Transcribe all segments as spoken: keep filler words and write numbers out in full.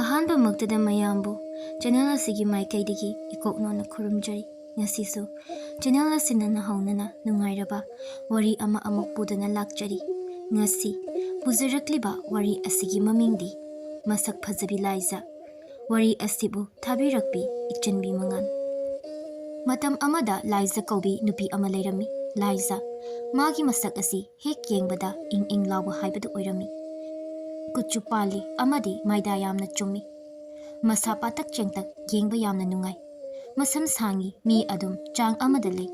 ꯑꯍꯥꯟꯕꯃꯛꯇꯗ ꯃꯌꯥꯝꯕꯨ ꯆꯦꯅꯦꯜ ꯑꯁꯤꯒꯤ ꯃꯥꯏꯀꯩꯗꯒꯤ ꯏꯀꯣꯛ ꯅꯣꯟꯅ ꯈꯨꯔꯨꯝꯖꯔꯤ꯫ ꯉꯁꯤꯁꯨ ꯆꯦꯅꯦꯜ ꯑꯁꯤꯅ ꯅꯍꯧꯅꯅ ꯅꯨꯡꯉꯥꯏꯔꯕ ꯋꯥꯔꯤ ꯑꯃ ꯑꯃꯨꯛ ꯄꯨꯗꯨꯅ ꯂꯥꯛꯆꯔꯤ꯫ ꯉꯁꯤ ꯄꯨꯖꯔꯛꯂꯤꯕ ꯋꯥꯔꯤ ꯑꯁꯤꯒꯤ ꯃꯃꯤꯡꯗꯤ ꯃꯁꯛ ꯐꯖꯕꯤ ꯂꯥꯏꯖ꯫ ꯋꯥꯔꯤ ꯑꯁꯤꯕꯨ ꯊꯥꯕꯤꯔꯛꯄꯤ ꯏꯆꯟꯕꯤ ꯃꯉꯥꯜ꯫ ꯃꯇꯝ ꯑꯃꯗ ꯂꯥꯏꯖ ꯀꯧꯕꯤ ꯅꯨꯄꯤ ꯑꯃ ꯂꯩꯔꯝꯃꯤ꯫ ꯂꯥꯏꯖ, ꯃꯥꯒꯤ ꯃꯁꯛ ꯑꯁꯤ ꯍꯦꯛ ꯌꯦꯡꯕꯗ ꯏꯪ ꯏꯪ ꯂꯥꯎꯕ ꯍꯥꯏꯕꯗꯨ ꯑꯣꯏꯔꯝꯃꯤ꯫ ꯀꯨꯆꯨ ꯄꯥꯜꯂꯤ ꯑꯃꯗꯤ ꯃꯥꯏꯗꯥ ꯌꯥꯝꯅ ꯆꯨꯝꯃꯤ꯫ ꯃꯁꯥ ꯄꯥꯇꯛ ꯆꯦꯡꯇꯛ, ꯌꯦꯡꯕ ꯌꯥꯝꯅ ꯅꯨꯡꯉꯥꯏ꯫ ꯃꯁꯝ ꯁꯥꯡꯉꯤ, ꯃꯤ ꯑꯗꯨꯝ ꯆꯥꯡ ꯑꯃꯗ ꯂꯩ꯫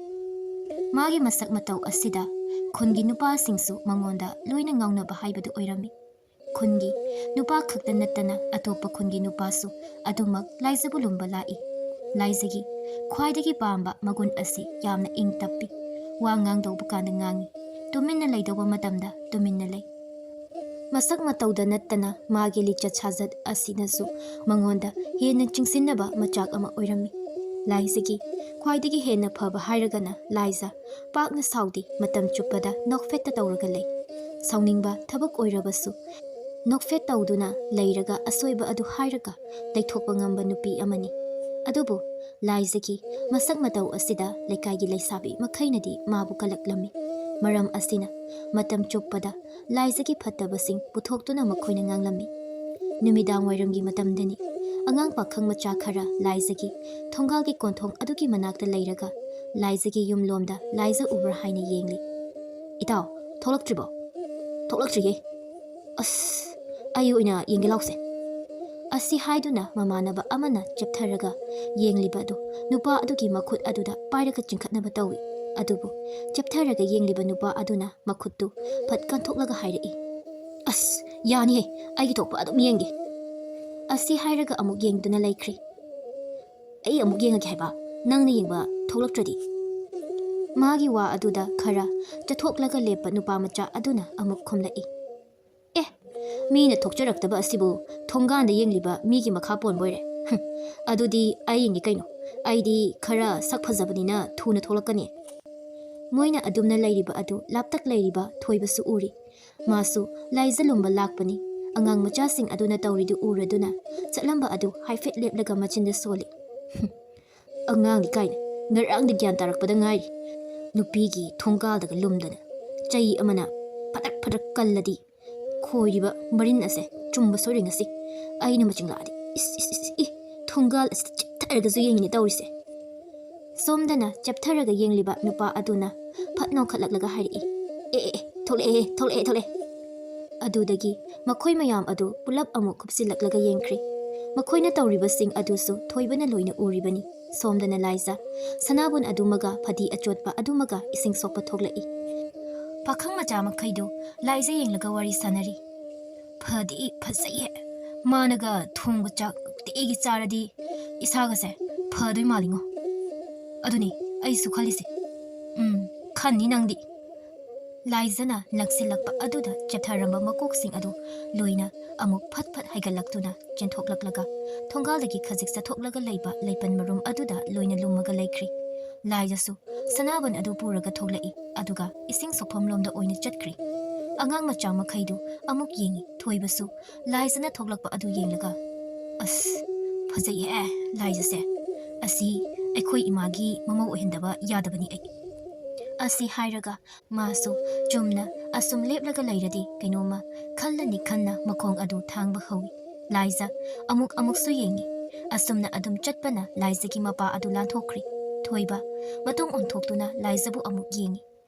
ꯃꯥꯒꯤ ꯃꯁꯛ ꯃꯇꯧ ꯑꯁꯤꯗ ꯈꯨꯟꯒꯤ ꯅꯨꯄꯥꯁꯤꯡꯁꯨ ꯃꯉꯣꯟꯗ ꯂꯣꯏꯅ ꯉꯥꯎꯅꯕ ꯍꯥꯏꯕꯗꯨ ꯑꯣꯏꯔꯝꯃꯤ꯫ ꯈꯨꯟꯒꯤ ꯅꯨꯄꯥ ꯈꯛꯇ ꯅꯠꯇꯅ ꯑꯇꯣꯞꯄ ꯈꯨꯟꯒꯤ ꯅꯨꯄꯥꯁꯨ ꯑꯗꯨꯃꯛ ꯂꯥꯏꯖꯕꯨ ꯂꯨꯝꯕ ꯂꯥꯛꯏ꯫ ꯂꯥꯏꯖꯒꯤ ꯈ꯭ꯋꯥꯏꯗꯒꯤ ꯄꯥꯝꯕ ꯃꯒꯨꯟ ꯑꯁꯤ ꯌꯥꯝꯅ ꯏꯪ ꯇꯞꯄꯤ꯫ ꯋꯥ ꯉꯥꯡꯗꯧꯕ ꯀꯥꯟꯗ ꯉꯥꯡꯉꯤ, ꯇꯨꯃꯤꯟꯅ ꯂꯩꯗꯧꯕ ꯃꯇꯝꯗ ꯇꯨꯃꯤꯟꯅ ꯂꯩ꯫ ꯃꯁꯛ ꯃꯇꯧꯗ ꯅꯠꯇꯅ ꯃꯥꯒꯤ ꯂꯤꯆꯠ ꯁꯥꯖꯠ ꯑꯁꯤꯅꯁꯨ ꯃꯉꯣꯟꯗ ꯍꯦꯟꯅ ꯆꯤꯡꯁꯤꯟꯅꯕ ꯃꯆꯥꯛ ꯑꯃ ꯑꯣꯏꯔꯝꯃꯤ꯫ ꯂꯥꯏꯖꯒꯤ ꯈ꯭ꯋꯥꯏꯗꯒꯤ ꯍꯦꯟꯅ ꯐꯕ ꯍꯥꯏꯔꯒꯅ ꯂꯥꯏꯖ ꯄꯥꯛꯅ ꯁꯥꯎꯗꯦ, ꯃꯇꯝ ꯆꯨꯞꯄꯗ ꯅꯣꯛꯐꯦꯠꯇ ꯇꯧꯔꯒ ꯂꯩ꯫ ꯁꯥꯎꯅꯤꯡꯕ ꯊꯕꯛ ꯑꯣꯏꯔꯕꯁꯨ ꯅꯣꯛꯐꯦꯠ ꯇꯧꯗꯨꯅ ꯂꯩꯔꯒ ꯑꯁꯣꯏꯕ ꯑꯗꯨ ꯍꯥꯏꯔꯒ ꯂꯩꯊꯣꯛꯄ ꯉꯝꯕ ꯅꯨꯄꯤ ꯑꯃꯅꯤ꯫ ꯑꯗꯨꯕꯨ ꯂꯥꯏꯖꯒꯤ ꯃꯁꯛ ꯃꯇꯧ ꯑꯁꯤꯗ ꯂꯩꯀꯥꯏꯒꯤ ꯂꯩꯁꯥꯕꯤ ꯃꯈꯩꯅꯗꯤ ꯃꯥꯕꯨ ꯀꯂꯛꯂꯝꯃꯤ꯫ ꯃꯔꯝ ꯑꯁꯤꯅ ꯃꯇꯝ ꯆꯨꯞꯄꯗ ꯂꯥꯏꯖꯒꯤ ꯐꯠꯇꯕꯁꯤꯡ ꯄꯨꯊꯣꯛꯇꯨꯅ ꯃꯈꯣꯏꯅ ꯉꯥꯡꯂꯝꯃꯤ꯫ ꯅꯨꯃꯤꯗꯥꯡ ꯋꯥꯏꯔꯝꯒꯤ ꯃꯇꯝꯗꯅꯤ꯫ ꯑꯉꯥꯡ ꯄꯥꯈꯪ ꯃꯆꯥ ꯈꯔ ꯂꯥꯏꯖꯒꯤ ꯊꯣꯡꯒꯥꯜꯒꯤ ꯀꯣꯟꯊꯣꯡ ꯑꯗꯨꯒꯤ ꯃꯅꯥꯛꯇ ꯂꯩꯔꯒ ꯂꯥꯏꯖꯒꯤ ꯌꯨꯝꯂꯣꯝꯗ ꯂꯥꯏꯖ ꯎꯕ꯭ꯔꯥ ꯍꯥꯏꯅ ꯌꯦꯡꯂꯤ꯫ "ꯏꯇꯥꯎ, ꯊꯣꯛꯂꯛꯇ꯭ꯔꯤꯕꯣ?" "ꯊꯣꯛꯂꯛꯇ꯭ꯔꯤꯌꯦ꯫ ꯑꯁ, ꯑꯩ ꯑꯣꯏꯅ ꯌꯦꯡꯒꯦ ꯂꯥꯎꯁꯦ꯫" ꯑꯁꯤ ꯍꯥꯏꯗꯨꯅ ꯃꯃꯥꯟꯅꯕ ꯑꯃꯅ ꯆꯦꯞꯊꯔꯒ ꯌꯦꯡꯂꯤꯕ ꯑꯗꯨ ꯅꯨꯄꯥ ꯑꯗꯨꯒꯤ ꯃꯈꯨꯠ ꯑꯗꯨꯗ ꯄꯥꯏꯔꯒ ꯆꯤꯡꯈꯠꯅꯕ ꯇꯧꯏ꯫ ꯑꯗꯨꯕꯨ ꯆꯦꯞꯊꯔꯒ ꯌꯦꯡꯂꯤꯕ ꯅꯨꯄꯥ ꯑꯗꯨꯅ ꯃꯈꯨꯠꯇꯨ ꯐꯠ ꯀꯟꯊꯣꯛꯂꯒ ꯍꯥꯏꯔꯛꯏ, "ꯑꯁ, ꯌꯥꯅꯤꯍꯦ, ꯑꯩꯒꯤ ꯊꯣꯛꯄ ꯑꯗꯨꯝ ꯌꯦꯡꯒꯦ꯫" ꯑꯁꯤ ꯍꯥꯏꯔꯒ ꯑꯃꯨꯛ ꯌꯦꯡꯗꯨꯅ ꯂꯩꯈ꯭ꯔꯦ꯫ "ꯑꯩ ꯑꯃꯨꯛ ꯌꯦꯡꯉꯒꯦ ꯍꯥꯏꯕ, ꯅꯪꯅ ꯌꯦꯡꯕ ꯊꯣꯛꯂꯛꯇ꯭ꯔꯗꯤ?" ꯃꯥꯒꯤ ꯋꯥ ꯑꯗꯨꯗ ꯈꯔ ꯆꯠꯊꯣꯛꯂꯒ ꯂꯦꯞꯄ ꯅꯨꯄꯥ ꯃꯆꯥ ꯑꯗꯨꯅ ꯑꯃꯨꯛ ꯈꯨꯝꯂꯛꯏ, "ꯑꯦ, ꯃꯤꯅ ꯊꯣꯛꯆꯔꯛꯇꯕ ꯑꯁꯤꯕꯨ ꯊꯣꯡꯒꯥꯟꯗ ꯌꯦꯡꯂꯤꯕ ꯃꯤꯒꯤ ꯃꯈꯥ ꯄꯣꯟꯕ ꯑꯣꯏꯔꯦ꯫ ꯍꯨꯝ, ꯑꯗꯨꯗꯤ ꯑꯩ ꯌꯦꯡꯒꯦ ꯀꯩꯅꯣ, ꯑꯩꯗꯤ ꯈꯔ ꯁꯛ ꯐꯖꯕꯅꯤꯅ ꯊꯨꯅ ꯊꯣꯛꯂꯛꯀꯅꯤ꯫" ꯃꯣꯏꯅ ꯑꯗꯨꯝꯅ ꯂꯩꯔꯤꯕ ꯑꯗꯨ ꯂꯥꯞꯇꯛ ꯂꯩꯔꯤꯕ ꯊꯣꯏꯕꯁꯨ ꯎꯔꯤ꯫ ꯃꯥꯁꯨ ꯂꯥꯏꯖ ꯂꯨꯝꯕ ꯂꯥꯛꯄꯅꯤ꯫ ꯑꯉꯥꯡ ꯃꯆꯥꯁꯤꯡ ꯑꯗꯨꯅ ꯇꯧꯔꯤꯗꯨ ꯎꯔꯗꯨꯅ ꯆꯠꯂꯝꯕ ꯑꯗꯨ ꯍꯥꯏꯐꯦꯠ ꯂꯦꯞꯂꯒ ꯃꯆꯤꯟꯗ ꯁꯣꯜꯂꯤ꯫ "ꯑꯉꯥꯡꯅꯤ ꯀꯥꯏꯅ, ꯉꯔꯥꯡꯗꯤ ꯒ꯭ꯌꯥꯟ ꯇꯥꯔꯛꯄꯗ ꯉꯥꯏꯔꯤ꯫ ꯅꯨꯄꯤꯒꯤ ꯊꯣꯡꯒꯥꯜꯗꯒ ꯂꯨꯝꯗꯅ ꯆꯩ ꯑꯃꯅ ꯐꯗ꯭ꯔꯛ ꯐꯗ꯭ꯔꯛ ꯀꯜꯂꯗꯤ ꯈꯣꯏꯔꯤꯕ ꯃꯔꯤꯟ ꯑꯁꯦ ꯆꯨꯝꯕ ꯁꯣꯏꯔꯣꯏ ꯉꯁꯤ꯫ ꯑꯩꯅ ꯃꯆꯤꯡ ꯂꯥꯛꯑꯗꯤ ꯏꯁ, ꯏꯁ, ꯏꯁ, ꯏ, ꯊꯣꯡꯒꯥꯜ ꯑꯁꯤꯗ ꯆꯦꯞꯊꯔꯒꯁꯨ ꯌꯦꯡꯉꯤꯅꯦ ꯇꯧꯔꯤꯁꯦ"꯫ ꯁꯣꯝꯗꯅ ꯆꯦꯞꯊꯔꯒ ꯌꯦꯡꯂꯤꯕ ꯅꯨꯄꯥ ꯑꯗꯨꯅ ꯐꯠ ꯅꯣꯡꯈꯠꯂꯛꯂꯒ ꯍꯥꯏꯔꯛꯏ, "ꯑꯦ, ꯑꯦ, ꯑꯦ, ꯊꯣꯛꯂꯛꯑꯦ, ꯊꯣꯛꯂꯛꯑꯦ, ꯊꯣꯛꯂꯛꯑꯦ"꯫ ꯑꯗꯨꯗꯒꯤ ꯃꯈꯣꯏ ꯃꯌꯥꯝ ꯑꯗꯨ ꯄꯨꯂꯞ ꯑꯃꯨꯛ ꯀꯨꯞꯁꯤꯜꯂꯛꯂꯒ ꯌꯦꯡꯈ꯭ꯔꯦ꯫ ꯃꯈꯣꯏꯅ ꯇꯧꯔꯤꯕꯁꯤꯡ ꯑꯗꯨꯁꯨ ꯊꯣꯏꯕꯅ ꯂꯣꯏꯅ ꯎꯔꯤꯕꯅꯤ꯫ ꯁꯣꯝꯗꯅ ꯂꯥꯏꯖ, ꯁꯅꯥꯕꯨꯟ ꯑꯗꯨꯃꯒ ꯐꯗꯤ ꯑꯆꯣꯠꯄ ꯑꯗꯨꯃꯒ ꯏꯁꯤꯡ ꯁꯣꯛꯄ ꯊꯣꯛꯂꯛꯏ꯫ ꯄꯥꯈꯪ ꯃꯆꯥ ꯃꯈꯩꯗꯨ ꯂꯥꯏꯖ ꯌꯦꯡꯂꯒ ꯋꯥꯔꯤ ꯁꯥꯟꯅꯔꯤ꯫ "ꯐꯗꯤ ꯐꯖꯩꯍꯦ꯫ ꯃꯥꯅꯒ ꯊꯣꯡꯕ ꯆꯥꯛ ꯅꯨꯡꯇꯤꯒꯤ ꯆꯥꯔꯗꯤ ꯏꯁꯥꯒꯁꯦ ꯐꯗꯣꯏ ꯃꯥꯜꯂꯤꯉꯣ꯫ ꯑꯗꯨꯅꯤ ꯑꯩꯁꯨ ꯈꯜꯂꯤꯁꯦ꯫ ꯎꯝ, ꯈꯟꯅꯤ ꯅꯪꯗꯤ"꯫ ꯂꯥꯏꯖꯅ ꯂꯪꯁꯤꯜꯂꯛꯄ ꯑꯗꯨꯗ ꯆꯦꯞꯊꯔꯝꯕ ꯃꯀꯣꯛꯁꯤꯡ ꯑꯗꯨ ꯂꯣꯏꯅ ꯑꯃꯨꯛ ꯐꯠ ꯐꯠ ꯍꯥꯏꯒꯠꯂꯛꯇꯨꯅ ꯆꯦꯟꯊꯣꯛꯂꯛꯂꯒ ꯊꯣꯡꯒꯥꯜꯗꯒꯤ ꯈꯖꯤꯛ ꯆꯠꯊꯣꯛꯂꯒ ꯂꯩꯕ ꯂꯩꯄꯟ ꯃꯔꯨꯝ ꯑꯗꯨꯗ ꯂꯣꯏꯅ ꯂꯨꯝꯃꯒ ꯂꯩꯈ꯭ꯔꯤ꯫ ꯂꯥꯏꯖꯁꯨ ꯁꯅꯥꯕꯨꯟ ꯑꯗꯨ ꯄꯨꯔꯒ ꯊꯣꯛꯂꯛꯏ, ꯑꯗꯨꯒ ꯏꯁꯤꯡ ꯁꯣꯛꯐꯝ ꯂꯣꯝꯗ ꯑꯣꯏꯅ ꯆꯠꯈ꯭ꯔꯤ꯫ ꯑꯉꯥꯡ ꯃꯆꯥ ꯃꯈꯩꯗꯨ ꯑꯃꯨꯛ ꯌꯦꯡꯉꯤ꯫ ꯊꯣꯏꯕꯁꯨ ꯂꯥꯏꯖꯅ ꯊꯣꯛꯂꯛꯄ ꯑꯗꯨ ꯌꯦꯡꯂꯒ, "ꯑꯁ, ꯐꯖꯩꯌꯦ ꯂꯥꯏꯖꯁꯦ꯫ ꯑꯁꯤ ꯑꯩꯈꯣꯏ ꯏꯃꯥꯒꯤ ꯃꯃꯧ ꯑꯣꯏꯍꯟꯗꯕ ꯌꯥꯗꯕꯅꯤ ꯑꯩ"꯫ ꯑꯁꯤ ꯍꯥꯏꯔꯒ ꯃꯥꯁꯨ ꯆꯨꯝꯅ ꯑꯁꯨꯝ ꯂꯦꯞꯂꯒ ꯂꯩꯔꯗꯤ ꯀꯩꯅꯣꯝꯃ ꯈꯜꯂꯅꯤ ꯈꯟꯅ ꯃꯈꯣꯡ ꯑꯗꯨ ꯊꯥꯡꯕ ꯍꯧꯏ꯫ ꯂꯥꯏꯖ ꯑꯃꯨꯛ ꯑꯃꯨꯛꯁꯨ ꯌꯦꯡꯉꯤ꯫ ꯑꯁꯨꯝꯅ ꯑꯗꯨꯝ ꯆꯠꯄꯅ ꯂꯥꯏꯖꯒꯤ ꯃꯄꯥ ꯑꯗꯨ ꯂꯥꯟꯊꯣꯛꯈ꯭ꯔꯤ꯫ ꯊꯣꯏꯕ ꯃꯇꯨꯡ ꯑꯣꯟꯊꯣꯛꯇꯨꯅ ꯂꯥꯏꯖꯕꯨ ꯑꯃꯨꯛ ꯌꯦꯡꯉꯤ꯫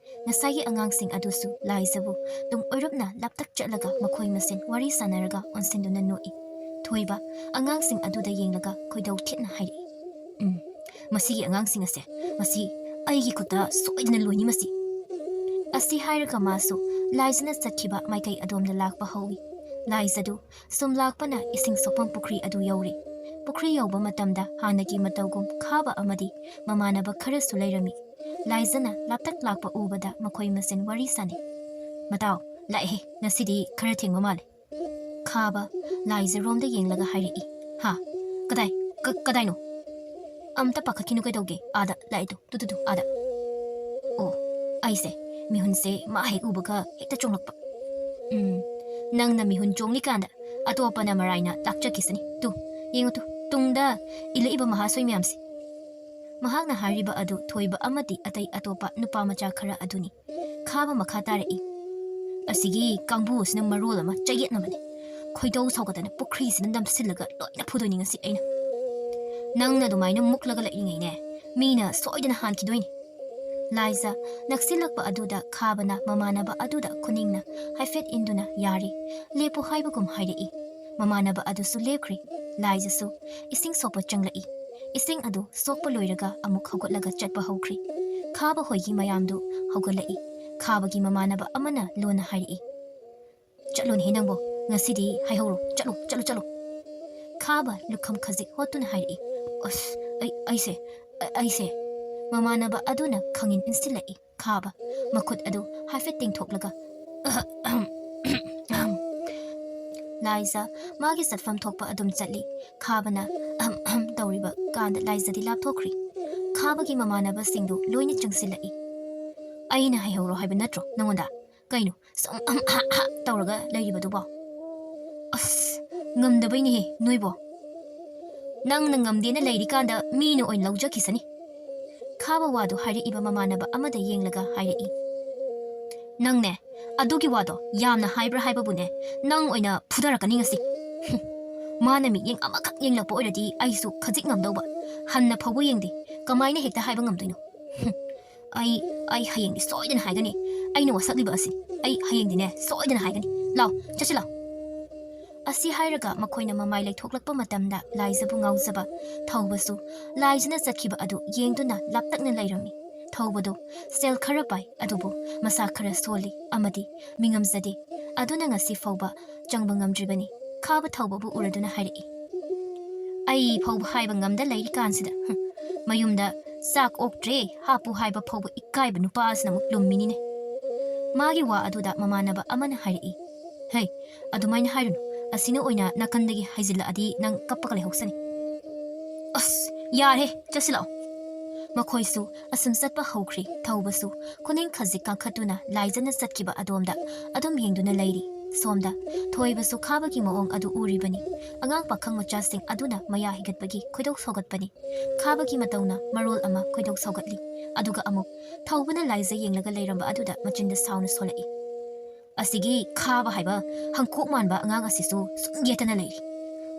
ꯉꯁꯥꯏꯒꯤ ꯑꯉꯥꯡꯁꯤꯡ ꯑꯗꯨꯁꯨ ꯂꯥꯏꯖꯕꯨ ꯇꯨꯡ ꯑꯣꯏꯔꯞꯅ ꯂꯥꯞꯇꯛ ꯆꯠꯂꯒ ꯃꯈꯣꯏ ꯃꯁꯦꯟ ꯋꯥꯔꯤ ꯁꯥꯟꯅꯔꯒ ꯑꯣꯟꯁꯤꯟꯗꯨꯅ ꯅꯣꯛꯏ꯫ ꯊꯣꯏꯕ ꯑꯉꯥꯡꯁꯤꯡ ꯑꯗꯨꯗ ꯌꯦꯡꯂꯒ ꯈꯣꯏꯗꯧ ꯊꯤꯠꯅ ꯍꯥꯏꯔꯛꯏ, "ꯎꯝ, ꯃꯁꯤꯒꯤ ꯑꯉꯥꯡꯁꯤꯡ ꯑꯁꯦ, ꯃꯁꯤ ꯑꯩꯒꯤ ꯈꯨꯠꯇ ꯁꯣꯏꯗꯅ ꯂꯣꯏꯅꯤ ꯃꯁꯤ"꯫ ꯑꯁꯤ ꯍꯥꯏꯔꯒ ꯃꯥꯁꯨ ꯂꯥꯏꯖꯅ ꯆꯠꯈꯤꯕ ꯃꯥꯏꯀꯩ ꯑꯗꯣꯝꯗ ꯂꯥꯛꯄ ꯍꯧꯏ꯫ ꯂꯥꯏꯖꯗꯨ ꯁꯨꯝ ꯂꯥꯛꯄꯅ ꯏꯁꯤꯡ ꯁꯣꯛꯐꯝ ꯄꯨꯈ꯭ꯔꯤ ꯑꯗꯨ ꯌꯧꯔꯦ꯫ ꯄꯨꯈ꯭ꯔꯤ ꯌꯧꯕ ꯃꯇꯝꯗ ꯍꯥꯟꯅꯒꯤ ꯃꯇꯧꯒꯨꯝ ꯈꯥꯕ ꯑꯃꯗꯤ ꯃꯃꯥꯟꯅꯕ ꯈꯔꯁꯨ ꯂꯩꯔꯝꯃꯤ꯫ ꯂꯥꯏꯖꯅ ꯂꯥꯞꯇꯛ ꯂꯥꯛꯄ ꯎꯕꯗ ꯃꯈꯣꯏ ꯃꯁꯦꯟ ꯋꯥꯔꯤ ꯁꯥꯅꯩ꯫ "ꯃꯇꯥꯎ, ꯂꯥꯛꯑꯦꯍꯦ, ꯉꯁꯤꯗꯤ ꯈꯔ ꯊꯦꯡꯕ ꯃꯥꯜꯂꯦ"꯫ ꯈꯥꯕ ꯂꯥꯏꯖꯔꯣꯝꯗ ꯌꯦꯡꯂꯒ ꯍꯥꯏꯔꯛꯏ꯫ "ꯍꯥ? ꯀꯗꯥꯏ? ꯀ-, ꯀꯗꯥꯏꯅꯣ?" "ꯑꯝꯇ ꯄꯥꯈꯠꯈꯤꯅꯨ, ꯀꯩꯗꯧꯒꯦ? ꯑꯥꯗ ꯂꯥꯛꯑꯦ ꯇꯨ, ꯇꯨ, ꯇꯨ, ꯇꯨ, ꯑꯥꯗ"꯫ ꯑꯣ, ꯑꯩꯁꯦ ꯃꯤꯍꯨꯟꯁꯦ ꯃꯥ ꯍꯦꯛ ꯎꯕꯒ ꯍꯦꯛꯇ ꯆꯣꯡꯂꯛꯄ꯫ ꯎꯝ, ꯅꯪꯅ ꯃꯤꯍꯨꯟ ꯆꯣꯡꯂꯤꯀꯥꯟꯗ ꯑꯇꯣꯞꯄꯅ ꯃꯔꯥꯏꯅ ꯂꯥꯛꯆꯈꯤꯁꯅꯤ꯫ ꯇꯨ, ꯌꯦꯡꯉꯨ ꯇꯨ, ꯇꯨꯡꯗ ꯏꯜꯂꯛꯏꯕ ꯃꯍꯥꯁꯣꯏ ꯃꯌꯥꯝꯁꯤ꯫ ꯃꯍꯥꯛꯅ ꯍꯥꯏꯔꯤꯕ ꯑꯗꯨ ꯊꯣꯏꯕ ꯑꯃꯗꯤ ꯑꯇꯩ ꯑꯇꯣꯞꯄ ꯅꯨꯄꯥ ꯃꯆꯥ ꯈꯔ ꯑꯗꯨꯅꯤ꯫ ꯈꯥꯕ ꯃꯈꯥ ꯇꯥꯔꯛꯏ꯫ ꯑꯁꯤꯒꯤ ꯀꯥꯡꯕꯨ ꯑꯁꯤꯅ ꯃꯔꯣꯜ ꯑꯃ ꯆꯌꯦꯠꯅꯕꯅꯤ꯫ ꯈꯣꯏꯗꯧ ꯁꯥꯎꯒꯠꯇꯅ ꯄꯨꯈ꯭ꯔꯤꯁꯤꯗ ꯅꯝꯁꯤꯜꯂꯒ ꯂꯣꯏꯅ ꯐꯨꯗꯣꯏꯅꯤ ꯉꯁꯤ ꯑꯩꯅ꯫ ꯅꯪꯅ ꯑꯗꯨꯃꯥꯏꯅ ꯃꯨꯛꯂꯒ ꯂꯩꯔꯤꯉꯩꯅꯦ, ꯃꯤꯅ ꯁꯣꯏꯗꯅ ꯍꯥꯟꯈꯤꯗꯣꯏꯅꯤ꯫ ꯂꯥꯏꯖ ꯅꯛꯁꯤꯜꯂꯛꯄ ꯑꯗꯨꯗ ꯈꯥꯕꯅ ꯃꯃꯥꯟꯅꯕ ꯑꯗꯨꯗ ꯈꯨꯅꯤꯡꯅ ꯍꯥꯏꯐꯦꯠ ꯏꯟꯗꯨꯅ ꯌꯥꯔꯦ, ꯂꯦꯞꯄꯨ ꯍꯥꯏꯕꯒꯨꯝ ꯍꯥꯏꯔꯛꯏ꯫ ꯃꯃꯥꯟꯅꯕ ꯑꯗꯨꯁꯨ ꯂꯦꯞꯈ꯭ꯔꯦ꯫ ꯂꯥꯏꯖꯁꯨ ꯏꯁꯤꯡ ꯁꯣꯛꯄ ꯆꯪꯂꯛꯏ꯫ ꯏꯁꯤꯡ ꯑꯗꯨ ꯁꯣꯛꯄ ꯂꯣꯏꯔꯒ ꯑꯃꯨꯛ ꯍꯧꯒꯠꯂꯒ ꯆꯠꯄ ꯍꯧꯈ꯭ꯔꯦ꯫ ꯈꯥꯕ ꯍꯣꯏꯒꯤ ꯃꯌꯥꯝꯗꯨ ꯍꯧꯒꯠꯂꯛꯏ꯫ ꯈꯥꯕꯒꯤ ꯃꯃꯥꯟꯅꯕ ꯑꯃꯅ ꯂꯣꯟꯅ ꯍꯥꯏꯔꯛꯏ, "ꯆꯠꯂꯨꯅꯦꯍꯦ ꯅꯪꯕꯣ, ꯉꯁꯤꯗꯤ ꯍꯥꯏꯍꯧꯔꯣ, ꯆꯠꯂꯨ, ꯆꯠꯂꯨ, ꯆꯠꯂꯨ꯫" ꯈꯥꯕ ꯂꯨꯈꯝ ꯈꯖꯤꯛ ꯍꯣꯠꯇꯨꯅ ꯍꯥꯏꯔꯛꯏ, "ꯑꯁ, ꯑꯩ, ꯑꯩꯁꯦ, ꯑ-, ꯑꯩꯁꯦ꯫" ꯃꯃꯥꯟꯅꯕ ꯑꯗꯨꯅ ꯈꯪꯏꯟ ꯏꯟꯁꯤꯜꯂꯛꯏ꯫ ꯈꯥꯕ ꯃꯈꯨꯠ ꯑꯗꯨ ꯍꯥꯏꯐꯦꯠ ꯇꯤꯡꯊꯣꯛꯂꯒ, ꯂꯥꯏꯖ ꯃꯥꯒꯤ ꯆꯠꯐꯝ ꯊꯣꯛꯄ ꯑꯗꯨꯝ ꯆꯠꯂꯤ꯫ ꯈꯥꯕꯅ ꯑꯍꯝ ꯑꯍꯝ ꯇꯧꯔꯤꯕ ꯀꯥꯟꯗ ꯂꯥꯏꯖꯗꯤ ꯂꯥꯞꯊꯣꯛꯈ꯭ꯔꯤ꯫ ꯈꯥꯕꯒꯤ ꯃꯃꯥꯟꯅꯕꯁꯤꯡꯗꯨ ꯂꯣꯏꯅ ꯆꯪꯁꯤꯜꯂꯛꯏ꯫ "ꯑꯩꯅ ꯍꯥꯏꯍꯧꯔꯣ ꯍꯥꯏꯕ ꯅꯠꯇ꯭ꯔꯣ ꯅꯪꯉꯣꯟꯗ? ꯀꯩꯅꯣ ꯁꯨꯝ ꯑꯍꯝ ꯑꯍꯥ ꯑꯍꯥ ꯇꯧꯔꯒ ꯂꯩꯔꯤꯕꯗꯨꯕꯣ?" "ꯑꯁ, ꯉꯝꯗꯕꯩꯅꯦꯍꯦ ꯅꯣꯏꯕꯣ꯫ ꯅꯪꯅ ꯉꯝꯗꯦꯅ ꯂꯩꯔꯤꯀꯥꯟꯗ ꯃꯤꯅ ꯑꯣꯏꯅ ꯂꯧꯖꯈꯤꯁꯅꯤ꯫" ꯈꯥꯕ ꯋꯥꯗꯨ ꯍꯥꯏꯔꯛꯏꯕ ꯃꯃꯥꯟꯅꯕ ꯑꯃꯗ ꯌꯦꯡꯂꯒ ꯍꯥꯏꯔꯛꯏ, "ꯅꯪꯅꯦ, ꯑꯗꯨꯒꯤ ꯋꯥꯗꯣ ꯌꯥꯝꯅ ꯍꯥꯏꯕ꯭ꯔꯥ ꯍꯥꯏꯕꯕꯨꯅꯦ, ꯅꯪ ꯑꯣꯏꯅ ꯐꯨꯊꯔꯛꯀꯅꯤ ꯉꯁꯤ꯫" ꯍꯨꯝ, ꯃꯥꯅ ꯃꯤꯠꯌꯦꯡ ꯑꯃꯈꯛ ꯌꯦꯡꯂꯛꯄ ꯑꯣꯏꯔꯗꯤ ꯑꯩꯁꯨ ꯈꯖꯤꯛ ꯉꯝꯗꯧꯕ꯫ ꯍꯟꯅ ꯐꯥꯎꯕ ꯌꯦꯡꯗꯦ, ꯀꯃꯥꯏꯅ ꯍꯦꯛꯇ ꯍꯥꯏꯕ ꯉꯝꯗꯣꯏꯅꯣ? ꯍꯨꯝ, ꯑꯩ, ꯑꯩ ꯍꯌꯦꯡꯗꯤ ꯁꯣꯏꯗꯅ ꯍꯥꯏꯒꯅꯤ꯫ ꯑꯩꯅ ꯋꯥꯁꯛꯂꯤꯕ ꯑꯁꯤ ꯑꯩ ꯍꯌꯦꯡꯗꯤꯅꯦ ꯁꯣꯏꯗꯅ ꯍꯥꯏꯒꯅꯤ꯫ ꯂꯥꯎ, ꯆꯠꯁꯤ ꯂꯥꯎ꯫ ꯑꯁꯤ ꯍꯥꯏꯔꯒ ꯃꯈꯣꯏꯅ ꯃꯃꯥꯏ ꯂꯩꯊꯣꯛꯂꯛꯄ ꯃꯇꯝꯗ ꯂꯥꯏꯖꯕꯨ ꯉꯥꯎꯖꯕ ꯊꯧꯕꯁꯨ ꯂꯥꯏꯖꯅ ꯆꯠꯈꯤꯕ ꯑꯗꯨ ꯌꯦꯡꯗꯨꯅ ꯂꯥꯞꯇꯛꯅ ꯂꯩꯔꯝꯃꯤ꯫ ꯊꯧꯕꯗꯨ ꯁꯦꯜ ꯈꯔ ꯄꯥꯏ, ꯑꯗꯨꯕꯨ ꯃꯁꯥ ꯈꯔ ꯁꯣꯜꯂꯤ ꯑꯃꯗꯤ ꯃꯤꯉꯝꯖꯗꯦ꯫ ꯑꯗꯨꯅ ꯉꯁꯤ ꯐꯥꯎꯕ ꯆꯪꯕ ꯉꯝꯗ꯭ꯔꯤꯕꯅꯤ꯫ ꯈꯥꯕ ꯊꯧꯕꯕꯨ ꯎꯔꯗꯨꯅ ꯍꯥꯏꯔꯛꯏ, "ꯑꯩ ꯐꯥꯎꯕ ꯍꯥꯏꯕ ꯉꯝꯗ ꯂꯩꯔꯤꯀꯥꯟꯁꯤꯗ, ꯍꯨꯝ, ꯃꯌꯨꯝꯗ ꯆꯥꯛ ꯑꯣꯛꯇ꯭ꯔꯦ, ꯍꯥꯞꯄꯨ ꯍꯥꯏꯕ ꯐꯥꯎꯕ ꯏꯀꯥꯏꯕ ꯅꯨꯄꯥ ꯑꯁꯤꯅ ꯑꯃꯨꯛ ꯂꯨꯝꯃꯤꯅꯤꯅꯦ꯫" ꯃꯥꯒꯤ ꯋꯥ ꯑꯗꯨꯗ ꯃꯃꯥꯟꯅꯕ ꯑꯃꯅ ꯍꯥꯏꯔꯛꯏ, "ꯍꯩ, ꯑꯗꯨꯃꯥꯏꯅ ꯍꯥꯏꯔꯨꯅꯨ, ꯑꯁꯤꯅ ꯑꯣꯏꯅ ꯅꯥꯀꯟꯗꯒꯤ ꯍꯥꯏꯖꯤꯜꯂꯛꯑꯗꯤ ꯅꯪ ꯀꯞꯄꯒ ꯂꯩꯍꯧꯁꯅꯤ꯫" "ꯑꯁ, ꯌꯥꯔꯦ, ꯆꯠꯁꯤ ꯂꯥꯛꯑꯣ꯫" ꯃꯈꯣꯏꯁꯨ ꯑꯁꯨꯝ ꯆꯠꯄ ꯍꯧꯈ꯭ꯔꯦ꯫ ꯊꯧꯕꯁꯨ ꯈꯨꯅꯤꯡ ꯈꯖꯤꯛ ꯀꯥꯡꯈꯠꯇꯨꯅ ꯂꯥꯏꯖꯅ ꯆꯠꯈꯤꯕ ꯑꯗꯣꯝꯗ ꯑꯗꯨꯝ ꯌꯦꯡꯗꯨꯅ ꯂꯩꯔꯤ꯫ ꯁꯣꯝꯗ ꯊꯣꯏꯕꯁꯨ ꯈꯥꯕꯒꯤ ꯃꯑꯣꯡ ꯑꯗꯨ ꯎꯔꯤꯕꯅꯤ꯫ ꯑꯉꯥꯡ ꯄꯥꯈꯪ ꯃꯆꯥꯁꯤꯡ ꯑꯗꯨꯅ ꯃꯌꯥ ꯍꯤꯒꯠꯄꯒꯤ ꯈꯣꯏꯗꯧ ꯁꯧꯒꯠꯄꯅꯤ꯫ ꯈꯥꯕꯒꯤ ꯃꯇꯧꯅ ꯃꯔꯣꯜ ꯑꯃ ꯈꯣꯏꯗꯧ ꯁꯧꯒꯠꯂꯤ꯫ ꯑꯗꯨꯒ ꯑꯃꯨꯛ ꯊꯧꯕꯅ ꯂꯥꯏꯖ ꯌꯦꯡꯂꯒ ꯂꯩꯔꯝꯕ ꯑꯗꯨꯗ ꯃꯆꯤꯟꯗ ꯁꯥꯎꯅ ꯁꯣꯜꯂꯛꯏ꯫ "ꯑꯁꯤꯒꯤ ꯈꯥꯕ ꯍꯥꯏꯕ ꯍꯪꯀꯣꯛ ꯃꯥꯟꯕ ꯑꯉꯥꯡ ꯑꯁꯤꯁꯨ ꯁꯨꯝ ꯌꯦꯠꯇꯅ ꯂꯩꯔꯤ꯫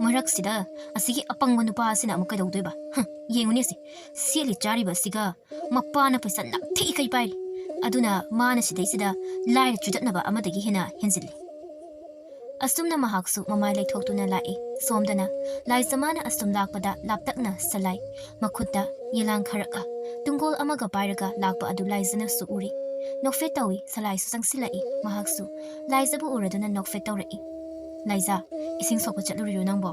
ꯃꯔꯛꯁꯤꯗ ꯑꯁꯤꯒꯤ ꯑꯄꯪꯕ ꯅꯨꯄꯥ ꯑꯁꯤꯅ ꯑꯃꯨꯛ ꯀꯩꯗꯧꯗꯣꯏꯕ? ꯍꯝ, ꯌꯦꯡꯉꯨꯅꯦ ꯁꯤ, ꯁꯦꯠꯂꯤ ꯆꯥꯔꯤꯕ ꯑꯁꯤꯒ ꯃꯄꯥꯅ ꯄꯩꯁꯥ ꯅꯝꯊꯤ ꯏꯀꯩ ꯄꯥꯏꯔꯤ꯫ ꯑꯗꯨꯅ ꯃꯥꯅ ꯁꯤꯗꯩꯁꯤꯗ ꯂꯥꯏꯔ ꯆꯨꯗꯠꯅꯕ ꯑꯃꯗꯒꯤ ꯍꯦꯟꯅ ꯍꯦꯟꯖꯤꯜꯂꯤ꯫" ꯑꯁꯨꯝꯅ ꯃꯍꯥꯛꯁꯨ ꯃꯃꯥꯏ ꯂꯩꯊꯣꯛꯇꯨꯅ ꯂꯥꯛꯏ꯫ ꯁꯣꯝꯗꯅ ꯂꯥꯏꯖ ꯃꯥꯅ ꯑꯁꯨꯝ ꯂꯥꯛꯄꯗ ꯂꯥꯞꯇꯛꯅ ꯁꯂꯥꯏ ꯃꯈꯨꯠꯇ ꯌꯦꯂꯥꯡ ꯈꯔꯒ ꯇꯨꯡꯒꯣꯜ ꯑꯃꯒ ꯄꯥꯏꯔꯒ ꯂꯥꯛꯄ ꯑꯗꯨ ꯂꯥꯏꯖꯅꯁꯨ ꯎꯔꯤ꯫ ꯅꯣꯛꯐꯦꯠ ꯇꯧꯏ꯫ ꯁꯂꯥꯏꯁꯨ ꯆꯪꯁꯤꯜꯂꯛꯏ꯫ ꯃꯍꯥꯛꯁꯨ ꯂꯥꯏꯖꯕꯨ ꯎꯔꯗꯨꯅ ꯅꯣꯛꯐꯦꯠ ꯇꯧꯔꯛꯏ꯫ "ꯂꯥꯏꯖ, ꯏꯁꯤꯡ ꯁꯣꯛꯄ ꯆꯠꯂꯨꯔꯤꯔꯣ ꯅꯪꯕꯣ?"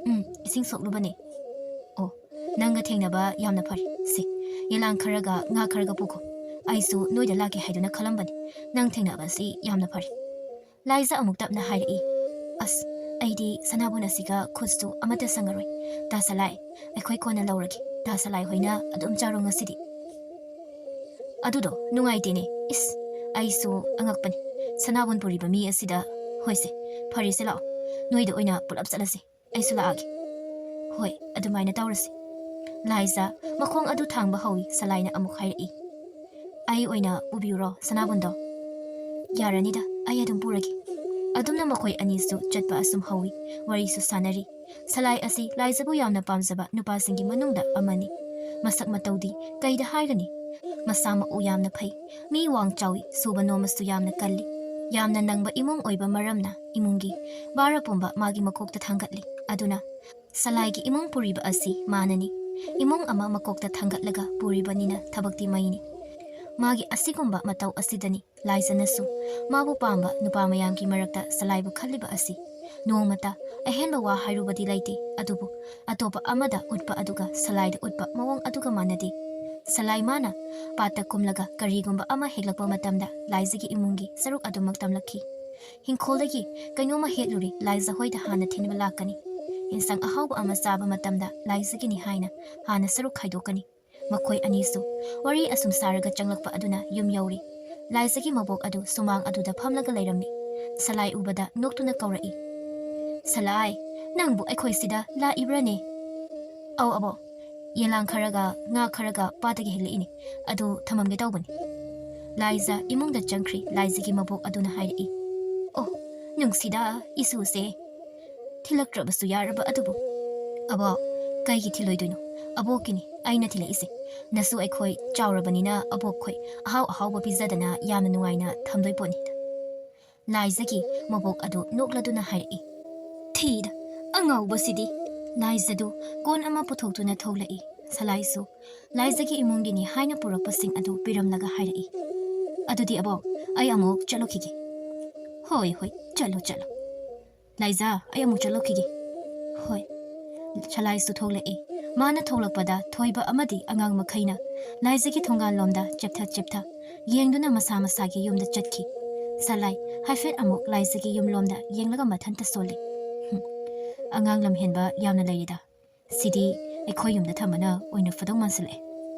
"ꯎꯝ, ꯏꯁꯤꯡ ꯁꯣꯛꯂꯨꯕꯅꯦ꯫" "ꯑꯣ, ꯅꯪꯒ ꯊꯦꯡꯅꯕ ꯌꯥꯝꯅ ꯐꯔꯦ꯫ ꯁꯤ, ꯌꯦꯂꯥꯡ ꯈꯔꯒ ꯉꯥ ꯈꯔꯒ ꯄꯨꯈꯣ꯫ ꯑꯩꯁꯨ ꯅꯣꯏꯗ ꯂꯥꯛꯀꯦ ꯍꯥꯏꯗꯨꯅ ꯈꯜꯂꯝꯕꯅꯤ꯫ ꯅꯪ ꯊꯦꯡꯅꯕꯁꯤ ꯌꯥꯝꯅ ꯐꯔꯦ꯫" ꯂꯥꯏꯖ ꯑꯃꯨꯛ ꯇꯞꯅ ꯍꯥꯏꯔꯛꯏ꯫ "ꯑꯁ, ꯑꯩꯗꯤ ꯁꯅꯥꯕꯨꯟ ꯑꯁꯤꯒ ꯈꯨꯠꯁꯨ ꯑꯃꯠꯇ ꯁꯪꯉꯔꯣꯏ꯫ ꯇꯥ ꯁꯂꯥꯏ, ꯑꯩꯈꯣꯏ ꯀꯣꯟꯅ ꯂꯧꯔꯒꯦ꯫ ꯇꯥ ꯁꯂꯥꯏ ꯍꯣꯏꯅ ꯑꯗꯨꯝ ꯆꯥꯔꯣ ꯉꯁꯤꯗꯤ꯫" "ꯑꯗꯨꯗꯣ ꯅꯨꯡꯉꯥꯏꯇꯦꯅꯦ꯫ ꯏꯁ, ꯑꯩꯁꯨ ꯑꯉꯛꯄꯅꯤ꯫ ꯁꯅꯥꯕꯨꯟ ꯄꯨꯔꯤꯕ ꯃꯤ ꯑꯁꯤꯗ꯫ ꯍꯣꯏꯁꯦ, ꯐꯔꯦꯁꯦ, ꯂꯥꯛꯑꯣ꯫ ꯅꯣꯏꯗ ꯑꯣꯏꯅ ꯄꯨꯂꯞ ꯆꯠꯂꯁꯦ꯫ ꯑꯩꯁꯨ ꯂꯥꯛꯑꯒꯦ꯫" "ꯍꯣꯏ, ꯑꯗꯨꯃꯥꯏꯅ ꯇꯧꯔꯁꯤ꯫" ꯂꯥꯏꯖ ꯃꯈꯣꯡ ꯑꯗꯨ ꯊꯥꯡꯕ ꯍꯧꯏ꯫ ꯁꯂꯥꯏꯅ ꯑꯃꯨꯛ ꯍꯥꯏꯔꯛꯏ꯫ "ꯑꯩ ꯑꯣꯏꯅ ꯄꯨꯕꯤꯌꯨꯔꯣ ꯁꯅꯥꯕꯨꯟꯗꯣ?" "ꯌꯥꯔꯅꯤꯗ, ꯑꯩ ꯑꯗꯨꯝ ꯄꯨꯔꯒꯦ꯫" ꯑꯗꯨꯝꯅ ꯃꯈꯣꯏ ꯑꯅꯤꯁꯨ ꯆꯠꯄ ꯑꯁꯨꯝ ꯍꯧꯏ꯫ ꯋꯥꯔꯤꯁꯨ ꯁꯥꯟꯅꯔꯤ꯫ ꯁꯂꯥꯏ ꯑꯁꯤ ꯂꯥꯏꯖꯕꯨ ꯌꯥꯝꯅ ꯄꯥꯝꯖꯕ ꯅꯨꯄꯥꯁꯤꯡꯒꯤ ꯃꯅꯨꯡꯗ ꯑꯃꯅꯤ꯫ ꯃꯁꯛ ꯃꯇꯧꯗꯤ ꯀꯩꯗ ꯍꯥꯏꯒꯅꯤ? ꯃꯁꯥ ꯃꯎ ꯌꯥꯝꯅ ꯐꯩ꯫ ꯃꯤ ꯋꯥꯡ ꯆꯥꯎꯏ, ꯁꯨꯕ ꯅꯣꯝꯕꯁꯨ ꯌꯥꯝꯅ ꯀꯜꯂꯤ꯫ ꯌꯥꯝꯅ ꯅꯪꯕ ꯏꯃꯨꯡ ꯑꯣꯏꯕ ꯃꯔꯝꯅ ꯏꯃꯨꯡꯒꯤ ꯚꯥꯔ ꯄꯨꯝꯕ ꯃꯥꯒꯤ ꯃꯀꯣꯛꯇ ꯊꯥꯡꯒꯠꯂꯤ꯫ ꯑꯗꯨꯅ ꯁꯂꯥꯏꯒꯤ ꯏꯃꯨꯡ ꯄꯨꯔꯤꯕ ꯑꯁꯤ ꯃꯥꯅꯅꯤ꯫ ꯏꯃꯨꯡ ꯑꯃ ꯃꯀꯣꯛꯇ ꯊꯥꯡꯒꯠꯂꯒ ꯄꯨꯔꯤꯕꯅꯤꯅ ꯊꯕꯛꯇꯤ ꯃꯩꯅꯤ꯫ ꯃꯥꯒꯤ ꯑꯁꯤꯒꯨꯝꯕ ꯃꯇꯧ ꯑꯁꯤꯗꯅꯤ ꯂꯥꯏꯖꯅꯁꯨ ꯃꯥꯕꯨ ꯄꯥꯝꯕ ꯅꯨꯄꯥ ꯃꯌꯥꯝꯒꯤ ꯃꯔꯛꯇ ꯁꯂꯥꯏꯕꯨ ꯈꯜꯂꯤꯕ ꯑꯁꯤ꯫ ꯅꯣꯡꯃꯇ ꯑꯍꯦꯟꯕ ꯋꯥ ꯍꯥꯏꯔꯨꯕꯗꯤ ꯂꯩꯇꯦ, ꯑꯗꯨꯕꯨ ꯑꯇꯣꯞꯄ ꯑꯃꯗ ꯎꯠꯄ ꯑꯗꯨꯒ ꯁꯂꯥꯏꯗ ꯎꯠꯄ ꯃꯑꯣꯡ ꯑꯗꯨꯒ ꯃꯥꯟꯅꯗꯦ꯫ ꯁꯂꯥꯏ ꯃꯥꯅ ꯄꯥꯠꯇ ꯀꯨꯝꯂꯒ ꯀꯔꯤꯒꯨꯝꯕ ꯑꯃ ꯍꯦꯛꯂꯛꯄ ꯃꯇꯝꯗ ꯂꯥꯏꯖꯒꯤ ꯏꯃꯨꯡꯒꯤ ꯁꯔꯨꯛ ꯑꯗꯨꯃꯛ ꯇꯝꯂꯛꯈꯤ꯫ "ꯏꯪꯈꯣꯜꯗꯒꯤ ꯀꯩꯅꯣꯝꯃ ꯍꯦꯛꯂꯨꯔꯦ, ꯂꯥꯏꯖ ꯍꯣꯏꯗ ꯍꯥꯟꯅ ꯊꯤꯟꯕ ꯂꯥꯛꯀꯅꯤ꯫ ꯏꯟꯁꯥꯡ ꯑꯍꯥꯎꯕ ꯑꯃ ꯆꯥꯕ ꯃꯇꯝꯗ ꯂꯥꯏꯖꯒꯤꯅꯤ" ꯍꯥꯏꯅ ꯍꯥꯟꯅ ꯁꯔꯨꯛ ꯈꯥꯏꯗꯣꯛꯀꯅꯤ꯫ ꯃꯈꯣꯏ ꯑꯅꯤꯁꯨ ꯋꯥꯔꯤ ꯑꯁꯨꯝ ꯁꯥꯔꯒ ꯆꯪꯂꯛꯄ ꯑꯗꯨꯅ ꯌꯨꯝ ꯌꯧꯔꯤ꯫ ꯂꯥꯏꯖꯒꯤ ꯃꯕꯣꯛ ꯑꯗꯨ ꯁꯨꯃꯥꯡ ꯑꯗꯨꯗ ꯐꯝꯂꯒ ꯂꯩꯔꯝꯃꯤ꯫ ꯁꯂꯥꯏ ꯎꯕꯗ ꯅꯣꯛꯇꯨꯅ ꯀꯧꯔꯛꯏ, "ꯁꯂꯥꯏ, ꯅꯪꯕꯨ ꯑꯩꯈꯣꯏꯁꯤꯗ ꯂꯥꯛꯏꯕ꯭ꯔꯥꯅꯦ?" "ꯑꯧ ꯑꯕꯣꯛ, ꯌꯦꯂꯥꯡ ꯈꯔꯒ ꯉꯥ ꯈꯔꯒ ꯄꯥꯠꯇꯒꯤ ꯍꯦꯜꯂꯛꯏꯅꯦ, ꯑꯗꯨ ꯊꯝꯃꯝꯒꯦ ꯇꯧꯕꯅꯤ꯫" ꯂꯥꯏꯖ ꯏꯃꯨꯡꯗ ꯆꯪꯈ꯭ꯔꯤ꯫ ꯂꯥꯏꯖꯒꯤ ꯃꯕꯣꯛ ꯑꯗꯨꯅ ꯍꯥꯏꯔꯛꯏ, "ꯑꯣ, ꯅꯨꯡꯁꯤꯗ ꯏꯁꯨꯁꯦ, ꯊꯤꯜꯂꯛꯇ꯭ꯔꯕꯁꯨ ꯌꯥꯔꯕ ꯑꯗꯨꯕꯨ꯫" "ꯑꯕꯣꯛ, ꯀꯩꯒꯤ ꯊꯤꯜꯂꯣꯏꯗꯣꯏꯅꯣ? ꯑꯕꯣꯛꯀꯤꯅꯤ ꯑꯩꯅ ꯊꯤꯜꯂꯛꯏꯁꯦ꯫ ꯅꯁꯨ ꯑꯩꯈꯣꯏ ꯆꯥꯎꯔꯕꯅꯤꯅ ꯑꯕꯣꯛꯈꯣꯏ ꯑꯍꯥꯎ ꯑꯍꯥꯎꯕ ꯄꯤꯖꯗꯅ ꯌꯥꯝꯅ ꯅꯨꯡꯉꯥꯏꯅ ꯊꯝꯗꯣꯏ ꯄꯣꯠꯅꯤꯗ꯫" ꯂꯥꯏꯖꯒꯤ ꯃꯕꯣꯛ ꯑꯗꯨ ꯅꯣꯛꯂꯗꯨꯅ ꯍꯥꯏꯔꯛꯏ, "ꯊꯤꯗ, ꯑꯉꯥꯎꯕꯁꯤꯗꯤ!" ꯂꯥꯏꯖꯗꯨ ꯀꯣꯟ ꯑꯃ ꯄꯨꯊꯣꯛꯇꯨꯅ ꯊꯣꯛꯂꯛꯏ꯫ ꯁꯂꯥꯏꯁꯨ ꯂꯥꯏꯖꯒꯤ ꯏꯃꯨꯡꯒꯤꯅꯤ ꯍꯥꯏꯅ ꯄꯨꯔꯛꯄꯁꯤꯡ ꯑꯗꯨ ꯄꯤꯔꯝꯂꯒ ꯍꯥꯏꯔꯛꯏ, "ꯑꯗꯨꯗꯤ ꯑꯕꯣꯛ, ꯑꯩ ꯑꯃꯨꯛ ꯆꯠꯂꯨꯈꯤꯒꯦ꯫" "ꯍꯣꯏ, ꯍꯣꯏ, ꯆꯠꯂꯣ, ꯆꯠꯂꯣ꯫" "ꯂꯥꯏꯖ, ꯑꯩ ꯑꯃꯨꯛ ꯆꯠꯂꯨꯈꯤꯒꯦ꯫" "ꯍꯣꯏ꯫" ꯁꯂꯥꯏꯁꯨ ꯊꯣꯛꯂꯛꯏ꯫ ꯃꯥꯅ ꯊꯣꯛꯂꯛꯄꯗ ꯊꯣꯏꯕ ꯑꯃꯗꯤ ꯑꯉꯥꯡ ꯃꯈꯩꯅ ꯂꯥꯏꯖꯒꯤ ꯊꯣꯡꯒꯥꯜꯂꯣꯝꯗ ꯆꯦꯞꯊ ꯆꯦꯞꯊ ꯌꯦꯡꯗꯨꯅ ꯃꯁꯥ ꯃꯁꯥꯒꯤ ꯌꯨꯝꯗ ꯆꯠꯈꯤ꯫ ꯁꯂꯥꯏ ꯍꯥꯏꯐꯦꯠ ꯑꯃꯨꯛ ꯂꯥꯏꯖꯒꯤ ꯌꯨꯝꯂꯣꯝꯗ ꯌꯦꯡꯂꯒ ꯃꯊꯟꯇ ꯁꯣꯜꯂꯤ꯫ "ꯍꯨꯝ, ꯑꯉꯥꯡ ꯂꯝꯍꯦꯟꯕ ꯌꯥꯝꯅ ꯂꯩꯔꯤꯗ꯫ ꯁꯤꯗꯤ ꯑꯩꯈꯣꯏ ꯌꯨꯝꯗ ꯊꯝꯕꯅ ꯑꯣꯏꯅ ꯐꯗꯧ ꯃꯥꯟꯁꯤꯜꯂꯛꯑꯦ꯫"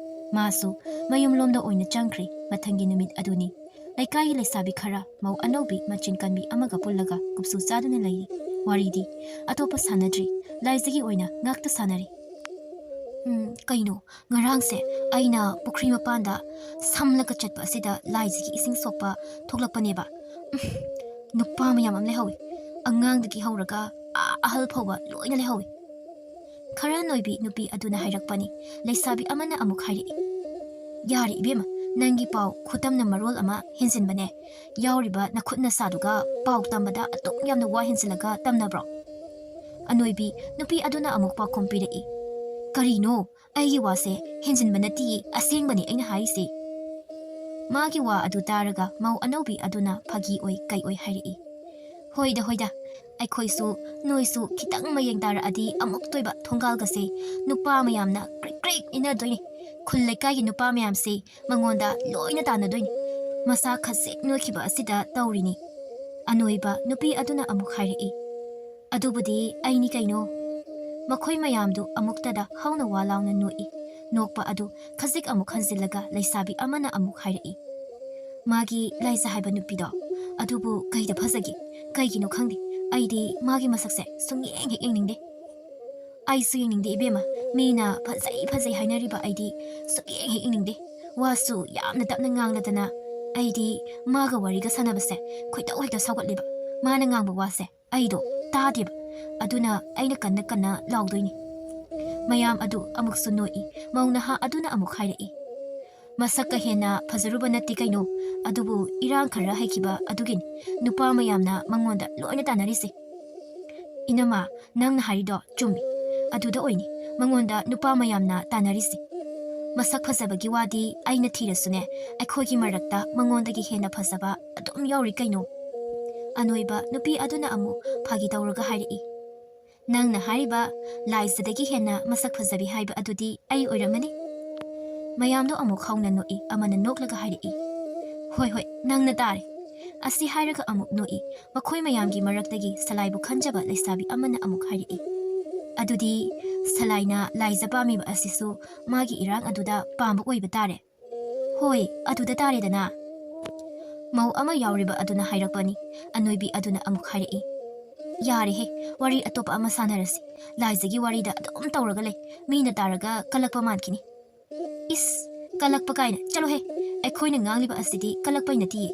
ꯃꯥꯁꯨ ꯃꯌꯨꯝꯂꯣꯝꯗ ꯑꯣꯏꯅ ꯆꯪꯈ꯭ꯔꯦ꯫ ꯃꯊꯪꯒꯤ ꯅꯨꯃꯤꯠ ꯑꯗꯨꯅꯤ꯫ ꯂꯩꯀꯥꯏꯒꯤ ꯂꯩꯁꯥꯕꯤ ꯈꯔ ꯃꯧ ꯑꯅꯧꯕꯤ ꯃꯆꯤꯟ ꯀꯟꯕꯤ ꯑꯃꯒ ꯄꯨꯜꯂꯒ ꯀꯨꯞꯁꯨ ꯆꯥꯗꯨꯅ ꯂꯩꯔꯤ꯫ ꯋꯥꯔꯤꯗꯤ ꯑꯇꯣꯞꯄ ꯁꯥꯟꯅꯗ꯭ꯔꯤ꯫ ꯂꯥꯏꯖꯒꯤ ꯑꯣꯏꯅ ꯉꯥꯛꯇ ꯁꯥꯟꯅꯔꯤ꯫ "ꯎꯝ, ꯀꯩꯅꯣ, ꯉꯔꯥꯡꯁꯦ ꯑꯩꯅ ꯄꯨꯈ꯭ꯔꯤ ꯃꯄꯥꯟꯗ ꯁꯝꯂꯒ ꯆꯠꯄ ꯑꯁꯤꯗ ꯂꯥꯏꯖꯒꯤ ꯏꯁꯤꯡ ꯁꯣꯛꯄ ꯊꯣꯛꯂꯛꯄꯅꯦꯕ꯫ ꯎꯝ, ꯅꯨꯄꯥ ꯃꯌꯥꯝ ꯑꯃ ꯂꯩꯍꯧꯋꯤ꯫ ꯑꯉꯥꯡꯗꯒꯤ ꯍꯧꯔꯒ ꯑꯥ ꯑꯍꯜ ꯐꯥꯎꯕ ꯂꯣꯏꯅ ꯂꯩꯍꯧꯋꯤ꯫" ꯈꯔ ꯅꯣꯏꯕꯤ ꯅꯨꯄꯤ ꯑꯗꯨꯅ ꯍꯥꯏꯔꯛꯄꯅꯤ꯫ ꯂꯩꯁꯥꯕꯤ ꯑꯃꯅ ꯑꯃꯨꯛ ꯍꯥꯏꯔꯛꯏ, "ꯌꯥꯔꯦ ꯏꯕꯦꯝꯃ, ꯅꯪꯒꯤ ꯄꯥꯎ ꯈꯨꯇꯝꯅ ꯃꯔꯣꯜ ꯑꯃ ꯍꯦꯟꯖꯤꯟꯕꯅꯦ꯫ ꯌꯥꯎꯔꯤꯕ ꯅꯈꯨꯠ ꯅꯁꯥꯗꯨꯒ ꯄꯥꯎ ꯇꯝꯕꯗ ꯑꯗꯨꯛ ꯌꯥꯝꯅ ꯋꯥ ꯍꯦꯟꯖꯤꯜꯂꯒ ꯇꯝꯅꯕ꯭ꯔꯣ?" ꯑꯅꯣꯏꯕꯤ ꯅꯨꯄꯤ ꯑꯗꯨꯅ ꯑꯃꯨꯛ ꯄꯥꯎꯈꯨꯝ ꯄꯤꯔꯛꯏ, "ꯀꯔꯤꯅꯣ? ꯑꯩꯒꯤ ꯋꯥꯁꯦ ꯍꯦꯟꯖꯤꯟꯕ ꯅꯠꯇꯤꯌꯦ, ꯑꯁꯦꯡꯕꯅꯤ ꯑꯩꯅ ꯍꯥꯏꯔꯤꯁꯦ꯫" ꯃꯥꯒꯤ ꯋꯥ ꯑꯗꯨ ꯇꯥꯔꯒ ꯃꯧ ꯑꯅꯧꯕꯤ ꯑꯗꯨꯅ ꯐꯥꯒꯤ ꯑꯣꯏ ꯀꯩ ꯑꯣꯏ ꯍꯥꯏꯔꯛꯏ, "ꯍꯣꯏꯗ, ꯍꯣꯏꯗ, ꯑꯩꯈꯣꯏꯁꯨ ꯅꯣꯏꯁꯨ ꯈꯤꯇꯪ ꯃꯌꯦꯡ ꯇꯥꯔꯛꯑꯗꯤ ꯑꯃꯨꯛꯇꯣꯏꯕ ꯊꯣꯡꯒꯥꯜꯒꯁꯦ ꯅꯨꯄꯥ ꯃꯌꯥꯝꯅ ꯀ꯭ꯔꯤꯛ ꯀ꯭ꯔꯤꯛ ꯏꯟꯅꯗꯣꯏꯅꯤ꯫ ꯈꯨꯜ ꯂꯩꯀꯥꯏꯒꯤ ꯅꯨꯄꯥ ꯃꯌꯥꯝꯁꯦ ꯃꯉꯣꯟꯗ ꯂꯣꯏꯅ ꯇꯥꯟꯅꯗꯣꯏꯅꯤ꯫ ꯃꯁꯥ ꯈꯖꯤꯛ ꯅꯣꯏꯈꯤꯕ ꯑꯁꯤꯗ ꯇꯧꯔꯤꯅꯤ꯫" ꯑꯅꯣꯏꯕ ꯅꯨꯄꯤ ꯑꯗꯨꯅ ꯑꯃꯨꯛ ꯍꯥꯏꯔꯛꯏ, "ꯑꯗꯨꯕꯨꯗꯤ ꯑꯩꯅꯤ ꯀꯩꯅꯣ꯫" ꯃꯈꯣꯏ ꯃꯌꯥꯝꯗꯨ ꯑꯃꯨꯛꯇꯗ ꯍꯧꯅ ꯋꯥ ꯂꯥꯎꯅ ꯅꯣꯛꯏ꯫ ꯅꯣꯛꯄ ꯑꯗꯨ ꯈꯖꯤꯛ ꯑꯃꯨꯛ ꯍꯟꯖꯤꯜꯂꯒ ꯂꯩꯁꯥꯕꯤ ꯑꯃꯅ ꯑꯃꯨꯛ ꯍꯥꯏꯔꯛꯏ, "ꯃꯥꯒꯤ ꯂꯥꯏꯖ ꯍꯥꯏꯕ ꯅꯨꯄꯤꯗꯣ, ꯑꯗꯨꯕꯨ ꯀꯩꯗ ꯐꯖꯒꯦ? ꯀꯩꯒꯤꯅꯣ ꯈꯪꯗꯦ, ꯑꯩꯗꯤ ꯃꯥꯒꯤ ꯃꯁꯛꯁꯦ ꯁꯨꯡꯌꯦꯡ ꯍꯦꯛ ꯌꯦꯡꯅꯤꯡꯗꯦ꯫ ꯑꯩꯁꯨ ꯌꯦꯡꯅꯤꯡꯗꯦ ꯏꯕꯦꯝꯃ, ꯃꯤꯅ ꯐꯖꯩ ꯐꯖꯩ ꯍꯥꯏꯅꯔꯤꯕ ꯑꯩꯗꯤ ꯁꯨꯡꯌꯦꯡ ꯍꯦꯛ ꯌꯦꯡꯅꯤꯡꯗꯦ꯫ ꯋꯥꯁꯨ ꯌꯥꯝꯅ ꯇꯞꯅ ꯉꯥꯡꯂꯗꯅ, ꯑꯩꯗꯤ ꯃꯥꯒ ꯋꯥꯔꯤꯒ ꯁꯥꯟꯅꯕꯁꯦ ꯈꯣꯏꯗꯧ ꯍꯦꯛꯇ ꯁꯥꯎꯒꯠꯂꯦꯕ꯫ ꯃꯥꯅ ꯉꯥꯡꯕ ꯋꯥꯁꯦ ꯑꯩꯗꯣ ꯇꯥꯗꯦꯕ, ꯑꯗꯨꯅ ꯑꯩꯅ ꯀꯟꯅ ꯀꯟꯅ ꯂꯥꯎꯗꯣꯏꯅꯤ꯫ ꯃꯌꯥꯝ ꯑꯗꯨ ꯑꯃꯨꯛꯁꯨ ꯅꯣꯛꯏ꯫ ꯃꯧ ꯅꯍꯥ ꯑꯗꯨꯅ ꯑꯃꯨꯛ ꯍꯥꯏꯔꯛꯏ, "ꯃꯁꯛꯀ ꯍꯦꯟꯅ ꯐꯖꯔꯨꯕ ꯅꯠꯇꯦ ꯀꯩꯅꯣ, ꯑꯗꯨꯕꯨ ꯏꯔꯥꯡ ꯈꯔ ꯍꯩꯈꯤꯕ ꯑꯗꯨꯒꯤꯅꯤ ꯅꯨꯄꯥ ꯃꯌꯥꯝꯅ ꯃꯉꯣꯟꯗ ꯂꯣꯏꯅ ꯇꯥꯟꯅꯔꯤꯁꯦ꯫" "ꯏꯅꯝꯃ, ꯅꯪꯅ ꯍꯥꯏꯔꯤꯗꯣ ꯆꯨꯝꯃꯤ꯫ ꯑꯗꯨꯗ ꯑꯣꯏꯅꯤ ꯃꯉꯣꯟꯗ ꯅꯨꯄꯥ ꯃꯌꯥꯝꯅ ꯇꯥꯟꯅꯔꯤꯁꯦ꯫ ꯃꯁꯛ ꯐꯖꯕꯒꯤ ꯋꯥꯗꯤ ꯑꯩꯅ ꯊꯤꯔꯁꯨꯅꯦ, ꯑꯩꯈꯣꯏꯒꯤ ꯃꯔꯛꯇ ꯃꯉꯣꯟꯗꯒꯤ ꯍꯦꯟꯅ ꯐꯖꯕ ꯑꯗꯨꯝ ꯌꯥꯎꯔꯤ ꯀꯩꯅꯣ꯫" ꯑꯅꯣꯏꯕ ꯅꯨꯄꯤ ꯑꯗꯨꯅ ꯑꯃꯨꯛ ꯐꯥꯒꯤ ꯇꯧꯔꯒ ꯍꯥꯏꯔꯛꯏ, "ꯅꯪꯅ ꯍꯥꯏꯔꯤꯕ ꯂꯥꯏꯖꯗꯒꯤ ꯍꯦꯟꯅ ꯃꯁꯛ ꯐꯖꯕꯤ ꯍꯥꯏꯕ ꯑꯗꯨꯗꯤ ꯑꯩ ꯑꯣꯏꯔꯝꯃꯅꯤ꯫" ꯃꯌꯥꯝꯗꯣ ꯑꯃꯨꯛ ꯍꯧꯅ ꯅꯣꯛꯏ꯫ ꯑꯃꯅ ꯅꯣꯛꯂꯒ ꯍꯥꯏꯔꯛꯏ, "ꯍꯣꯏ, ꯍꯣꯏ, ꯅꯪꯅ ꯇꯥꯔꯦ꯫" ꯑꯁꯤ ꯍꯥꯏꯔꯒ ꯑꯃꯨꯛ ꯅꯣꯛꯏ꯫ ꯃꯈꯣꯏ ꯃꯌꯥꯝꯒꯤ ꯃꯔꯛꯇꯒꯤ ꯁꯂꯥꯏꯕꯨ ꯈꯟꯖꯕ ꯂꯩꯁꯥꯕꯤ ꯑꯃꯅ ꯑꯃꯨꯛ ꯍꯥꯏꯔꯛꯏ, "ꯑꯗꯨꯗꯤ ꯁꯂꯥꯏꯅ ꯂꯥꯏꯖ ꯄꯥꯝꯃꯤꯕ ꯑꯁꯤꯁꯨ ꯃꯥꯒꯤ ꯏꯔꯥꯡ ꯑꯗꯨꯗ ꯄꯥꯝꯕ ꯑꯣꯏꯕ ꯇꯥꯔꯦ꯫" "ꯍꯣꯏ, ꯑꯗꯨꯗ ꯇꯥꯔꯦꯗꯅ꯫" ꯃꯧ ꯑꯃ ꯌꯥꯎꯔꯤꯕ ꯑꯗꯨꯅ ꯍꯥꯏꯔꯛꯄꯅꯤ꯫ ꯑꯅꯣꯏꯕꯤ ꯑꯗꯨꯅ ꯑꯃꯨꯛ ꯍꯥꯏꯔꯛꯏ, "ꯌꯥꯔꯦꯍꯦ, ꯋꯥꯔꯤ ꯑꯇꯣꯞꯄ ꯑꯃ ꯁꯥꯟꯅꯔꯁꯤ꯫ ꯂꯥꯏꯖꯒꯤ ꯋꯥꯔꯤꯗ ꯑꯗꯨꯝ ꯇꯧꯔꯒ ꯂꯩ꯫ ꯃꯤꯅ ꯇꯥꯔꯒ ꯀꯜꯂꯛꯄ ꯃꯥꯟꯈꯤꯅꯤ꯫" "ꯏꯁ, ꯀꯜꯂꯛꯄ ꯀꯥꯏꯅ꯫ ꯆꯠꯂꯣꯍꯦ, ꯑꯩꯈꯣꯏꯅ ꯉꯥꯡꯂꯤꯕ ꯑꯁꯤꯗꯤ ꯀꯜꯂꯛꯄꯩ ꯅꯠꯇꯤꯌꯦ꯫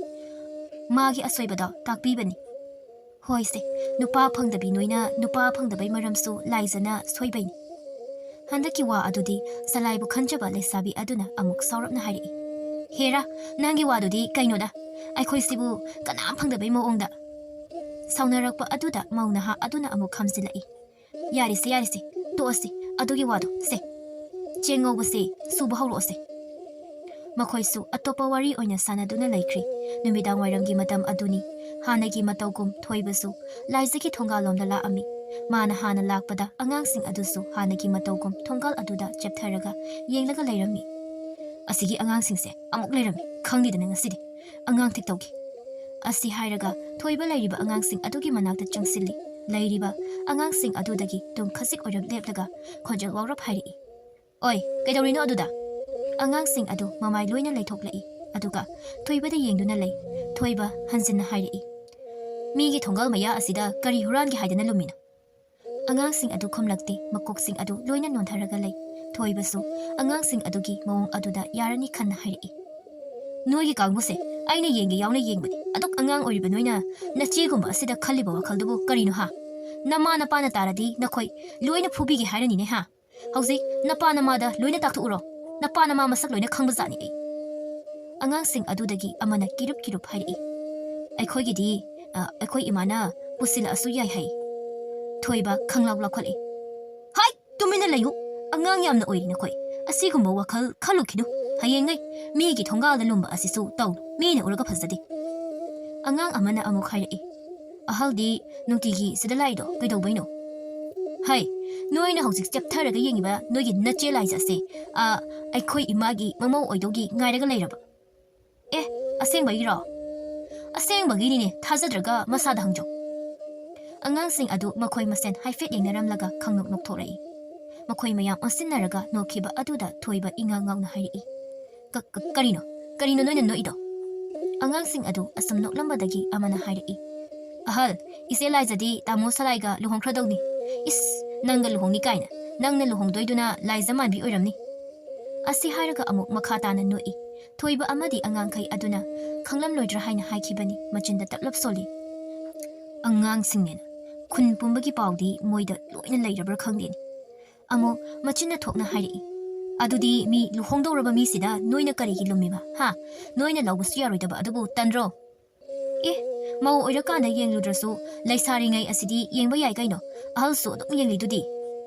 ꯃꯥꯒꯤ ꯑꯁꯣꯏꯕꯗꯣ ꯇꯥꯛꯄꯤꯕꯅꯤ꯫" "ꯍꯣꯏꯁꯦ, ꯅꯨꯄꯥ ꯐꯪꯗꯕꯤ ꯅꯣꯏꯅ ꯅꯨꯄꯥ ꯐꯪꯗꯕꯩ ꯃꯔꯝꯁꯨ ꯂꯥꯏꯖꯅ ꯁꯣꯏꯕꯩꯅꯤ꯫" ꯍꯟꯗꯛꯀꯤ ꯋꯥ ꯑꯗꯨꯗꯤ ꯁꯂꯥꯏꯕꯨ ꯈꯟꯖꯕ ꯂꯩꯁꯥꯕꯤ ꯑꯗꯨꯅ ꯑꯃꯨꯛ ꯁꯥꯎꯔꯞꯅ ꯍꯥꯏꯔꯛꯏ, "ꯍꯦꯔꯥ, ꯅꯪꯒꯤ ꯋꯥꯗꯨꯗꯤ ꯀꯩꯅꯣꯗ? ꯑꯩꯈꯣꯏꯁꯤꯕꯨ ꯀꯅꯥꯝ ꯐꯪꯗꯕꯩ ꯃꯑꯣꯡꯗ?" ꯁꯥꯎꯅꯔꯛꯄ ꯑꯗꯨꯗ ꯃꯧ ꯅꯍꯥ ꯑꯗꯨꯅ ꯑꯃꯨꯛ ꯈꯝꯖꯤꯜꯂꯛꯏ, "ꯌꯥꯔꯦꯁꯦ, ꯌꯥꯔꯦꯁꯦ, ꯇꯣꯛꯑꯁꯤ ꯑꯗꯨꯒꯤ ꯋꯥꯗꯣ꯫ ꯁꯦ, ꯆꯦꯡ ꯉꯧꯕꯁꯦ ꯁꯨꯕ ꯍꯧꯔꯛꯑꯣꯁꯦ꯫" ꯃꯈꯣꯏꯁꯨ ꯑꯇꯣꯞꯄ ꯋꯥꯔꯤ ꯑꯣꯏꯅ ꯁꯥꯟꯅꯗꯨꯅ ꯂꯩꯈ꯭ꯔꯤ꯫ ꯅꯨꯃꯤꯗꯥꯡ ꯋꯥꯏꯔꯝꯒꯤ ꯃꯇꯝ ꯑꯗꯨꯅꯤ꯫ ꯍꯥꯟꯅꯒꯤ ꯃꯇꯧꯒꯨꯝ ꯊꯣꯏꯕꯁꯨ ꯂꯥꯏꯖꯒꯤ ꯊꯣꯡꯒꯥꯜꯂꯣꯝꯗ ꯂꯥꯛꯑꯝꯃꯤ꯫ ꯃꯥꯅ ꯍꯥꯟꯅ ꯂꯥꯛꯄꯗ ꯑꯉꯥꯡꯁꯤꯡ ꯑꯗꯨꯁꯨ ꯍꯥꯟꯅꯒꯤ ꯃꯇꯧꯒꯨꯝ ꯊꯣꯡꯒꯥꯜ ꯑꯗꯨꯗ ꯆꯦꯞꯊꯔꯒ ꯌꯦꯡꯂꯒ ꯂꯩꯔꯝꯃꯤ꯫ "ꯑꯁꯤꯒꯤ ꯑꯉꯥꯡꯁꯤꯡꯁꯦ ꯑꯃꯨꯛ ꯂꯩꯔꯝꯃꯤ, ꯈꯪꯗꯦꯗꯅ ꯉꯁꯤꯗꯤ꯫ ꯑꯉꯥꯡ ꯊꯤꯛ ꯇꯧꯒꯦ꯫" ꯑꯁꯤ ꯍꯥꯏꯔꯒ ꯊꯣꯏꯕ ꯂꯩꯔꯤꯕ ꯑꯉꯥꯡꯁꯤꯡ ꯑꯗꯨꯒꯤ ꯃꯅꯥꯛꯇ ꯆꯪꯁꯤꯜꯂꯤ꯫ ꯂꯩꯔꯤꯕ ꯑꯉꯥꯡꯁꯤꯡ ꯑꯗꯨꯗꯒꯤ ꯇꯨꯡ ꯈꯖꯤꯛ ꯑꯣꯏꯔꯞ ꯂꯦꯞꯂꯒ ꯈꯣꯟꯖꯦꯜ ꯋꯥꯎꯔꯞ ꯍꯥꯏꯔꯛꯏ, "ꯑꯣꯏ, ꯀꯩꯗꯧꯔꯤꯅꯣ ꯑꯗꯨꯗ?" ꯑꯉꯥꯡꯁꯤꯡ ꯑꯗꯨ ꯃꯃꯥꯏ ꯂꯣꯏꯅ ꯂꯩꯊꯣꯛꯂꯛꯏ꯫ ꯑꯗꯨꯒ ꯊꯣꯏꯕꯗ ꯌꯦꯡꯗꯨꯅ ꯂꯩ꯫ ꯊꯣꯏꯕ ꯍꯟꯖꯤꯟꯅ ꯍꯥꯏꯔꯛꯏ, "ꯃꯤꯒꯤ ꯊꯣꯡꯒꯥꯜ ꯃꯌꯥ ꯑꯁꯤꯗ ꯀꯔꯤ ꯍꯨꯔꯥꯟꯒꯦ ꯍꯥꯏꯗꯅ ꯂꯨꯝꯃꯤꯅꯣ?" ꯑꯉꯥꯡꯁꯤꯡ ꯑꯗꯨ ꯈꯨꯝꯂꯛꯇꯦ꯫ ꯃꯀꯣꯛꯁꯤꯡ ꯑꯗꯨ ꯂꯣꯏꯅ ꯅꯣꯟꯊꯔꯒ ꯂꯩ꯫ ꯊꯣꯏꯕꯁꯨ ꯑꯉꯥꯡꯁꯤꯡ ꯑꯗꯨꯒꯤ ꯃꯑꯣꯡ ꯑꯗꯨꯗ ꯌꯥꯔꯅꯤ ꯈꯟꯅ ꯍꯥꯏꯔꯛꯏ, "ꯅꯣꯏꯒꯤ ꯀꯥꯡꯕꯨꯁꯦ ꯑꯩꯅ ꯌꯦꯡꯒꯦ ꯌꯥꯎꯅ ꯌꯦꯡꯕꯅꯤ꯫ ꯑꯗꯨꯛ ꯑꯉꯥꯡ ꯑꯣꯏꯔꯤꯕ ꯅꯣꯏꯅ ꯅꯆꯦꯒꯨꯝꯕ ꯑꯁꯤꯗ ꯈꯜꯂꯤꯕ ꯋꯥꯈꯜꯗꯨꯕꯨ ꯀꯔꯤꯅꯣ ꯍꯥ? ꯅꯃꯥ ꯅꯄꯥꯅ ꯇꯥꯔꯗꯤ ꯅꯈꯣꯏ ꯂꯣꯏꯅ ꯐꯨꯕꯤꯒꯦ ꯍꯥꯏꯔꯅꯤꯅꯦ ꯍꯥ? ꯍꯧꯖꯤꯛ ꯅꯄꯥ ꯅꯃꯥꯗ ꯂꯣꯏꯅ ꯇꯥꯛꯊꯣꯛꯎꯔꯣ꯫ ꯅꯄꯥ ꯅꯃꯥ ꯃꯁꯛ ꯂꯣꯏꯅ ꯈꯪꯕ ꯖꯥꯠꯅꯤ ꯑꯩ꯫" ꯑꯉꯥꯡꯁꯤꯡ ꯑꯗꯨꯗꯒꯤ ꯑꯃꯅ ꯀꯤꯔꯨꯞ ꯀꯤꯔꯨꯞ ꯍꯥꯏꯔꯛꯏ, "ꯑꯩꯈꯣꯏꯒꯤꯗꯤ, ꯑ, ꯑꯩꯈꯣꯏ ꯏꯃꯥꯅ ꯄꯨꯁꯤꯜꯂꯛꯑꯁꯨ ꯌꯥꯏ ꯍꯥꯏ꯫" ꯊꯣꯏꯕ ꯈꯪꯂꯥꯎ ꯂꯥꯎꯈꯠꯂꯤ, "ꯍꯥꯏ! ꯇꯨꯃꯤꯟꯅ ꯂꯩꯌꯨ꯫ ꯑꯉꯥꯡ ꯌꯥꯝꯅ ꯑꯣꯏꯔꯤ ꯅꯈꯣꯏ꯫ ꯑꯁꯤꯒꯨꯝꯕ ꯋꯥꯈꯜ ꯈꯜꯂꯨꯈꯤꯅꯨ꯫ ꯍꯌꯦꯡꯉꯩ ꯃꯤꯒꯤ ꯊꯣꯡꯒꯥꯜꯗ ꯂꯨꯝꯕ ꯑꯁꯤꯁꯨ ꯇꯧ꯫ ꯃꯤꯅ ꯎꯔꯒ ꯐꯖꯗꯦ꯫" ꯑꯉꯥꯡ ꯑꯃꯅ ꯑꯃꯨꯛ ꯍꯥꯏꯔꯛꯏ, "ꯑꯍꯜꯗꯤ ꯅꯨꯡꯇꯤꯒꯤ ꯁꯤꯗ ꯂꯥꯛꯏꯗꯣ ꯀꯩꯗꯧꯕꯩꯅꯣ?" "ꯍꯩ, ꯅꯣꯏꯅ ꯍꯧꯖꯤꯛ ꯆꯦꯞꯊꯔꯒ ꯌꯦꯡꯉꯤꯕ ꯅꯣꯏꯒꯤ ꯅꯆꯦ ꯂꯥꯏꯖ ꯑꯁꯦ, ꯑ, ꯑꯩꯈꯣꯏ ꯏꯃꯥꯒꯤ ꯃꯃꯧ ꯑꯣꯏꯗꯧꯒꯤ ꯉꯥꯏꯔꯒ ꯂꯩꯔꯕ?" "ꯑꯦ, ꯑꯁꯦꯡꯕꯒꯤꯔꯣ?" "ꯑꯁꯦꯡꯕꯒꯤꯅꯤꯅꯦ, ꯊꯥꯖꯗ꯭ꯔꯒ ꯃꯁꯥꯗ ꯍꯪꯖꯧ꯫" ꯑꯉꯥꯡꯁꯤꯡ ꯑꯗꯨ ꯃꯈꯣꯏ ꯃꯁꯦꯟ ꯍꯥꯏꯐꯦꯠ ꯌꯦꯡꯅꯔꯝꯂꯒ ꯈꯪꯅꯣꯛ ꯅꯣꯛꯊꯣꯔꯛꯏ꯫ ꯃꯈꯣꯏ ꯃꯌꯥꯝ ꯑꯣꯟꯁꯤꯟꯅꯔꯒ ꯅꯣꯛꯈꯤꯕ ꯑꯗꯨꯗ ꯊꯣꯏꯕ ꯏꯉꯥꯎ ꯉꯥꯎꯅ ꯍꯥꯏꯔꯛꯏ, "ꯀ-, ꯀ-, ꯀꯔꯤꯅꯣ? ꯀꯔꯤꯅꯣ ꯅꯣꯏꯅ ꯅꯣꯛꯏꯗꯣ?" ꯑꯉꯥꯡꯁꯤꯡ ꯑꯗꯨ ꯑꯁꯨꯝ ꯅꯣꯛꯂꯝꯕꯗꯒꯤ ꯑꯃꯅ ꯍꯥꯏꯔꯛꯏ, "ꯑꯍꯜ, ꯏꯆꯦ ꯂꯥꯏꯖꯗꯤ ꯇꯥꯃꯣ ꯁꯂꯥꯏꯒ ꯂꯨꯍꯣꯡꯈ꯭ꯔꯗꯧꯅꯤ꯫ ꯏꯁ, ꯅꯪꯒ ꯂꯨꯍꯣꯡꯅꯤ ꯀꯥꯏꯅ꯫ ꯅꯪꯅ ꯂꯨꯍꯣꯡꯗꯣꯏꯗꯨꯅ ꯂꯥꯏꯖ ꯃꯥꯟꯕꯤ ꯑꯣꯏꯔꯝꯅꯤ꯫" ꯑꯁꯤ ꯍꯥꯏꯔꯒ ꯑꯃꯨꯛ ꯃꯈꯥ ꯇꯥꯅ ꯅꯣꯛꯏ꯫ ꯊꯣꯏꯕ ꯑꯃꯗꯤ ꯑꯉꯥꯡꯈꯩ ꯑꯗꯨꯅ ꯈꯪꯂꯝꯂꯣꯏꯗ꯭ꯔꯥ ꯍꯥꯏꯅ ꯍꯥꯏꯈꯤꯕꯅꯤ, ꯃꯆꯤꯟꯗ ꯇꯞꯂꯞ ꯁꯣꯜꯂꯤ꯫ "ꯑꯉꯥꯡꯁꯤꯡꯅꯦꯅ ꯈꯨꯟ ꯄꯨꯝꯕꯒꯤ ꯄꯥꯎꯗꯤ ꯃꯣꯏꯗ ꯂꯣꯏꯅ ꯂꯩꯔꯕ꯭ꯔꯥ ꯈꯪꯗꯦꯅꯦ꯫" ꯑꯃꯨꯛ ꯃꯆꯤꯟꯅ ꯊꯣꯛꯅ ꯍꯥꯏꯔꯛꯏ, "ꯑꯗꯨꯗꯤ ꯃꯤ ꯂꯨꯍꯣꯡꯗꯧꯔꯕ ꯃꯤꯁꯤꯗ ꯅꯣꯏꯅ ꯀꯔꯤꯒꯤ ꯂꯨꯝꯃꯤꯕ, ꯍꯥ? ꯅꯣꯏꯅ ꯂꯧꯕꯁꯨ ꯌꯥꯔꯣꯏꯗꯕ ꯑꯗꯨꯕꯨ ꯇꯟꯗ꯭ꯔꯣ? ꯑꯦ, ꯃꯧ ꯑꯣꯏꯔꯀꯥꯟꯗ ꯌꯦꯡꯂꯨꯗ꯭ꯔꯁꯨ ꯂꯩꯁꯥꯔꯤꯉꯩ ꯑꯁꯤꯗꯤ ꯌꯦꯡꯕ ꯌꯥꯏ ꯀꯩꯅꯣ, ꯑꯍꯜꯁꯨ ꯑꯗꯨꯝ ꯌꯦꯡꯂꯤꯗꯨꯗꯤ꯫"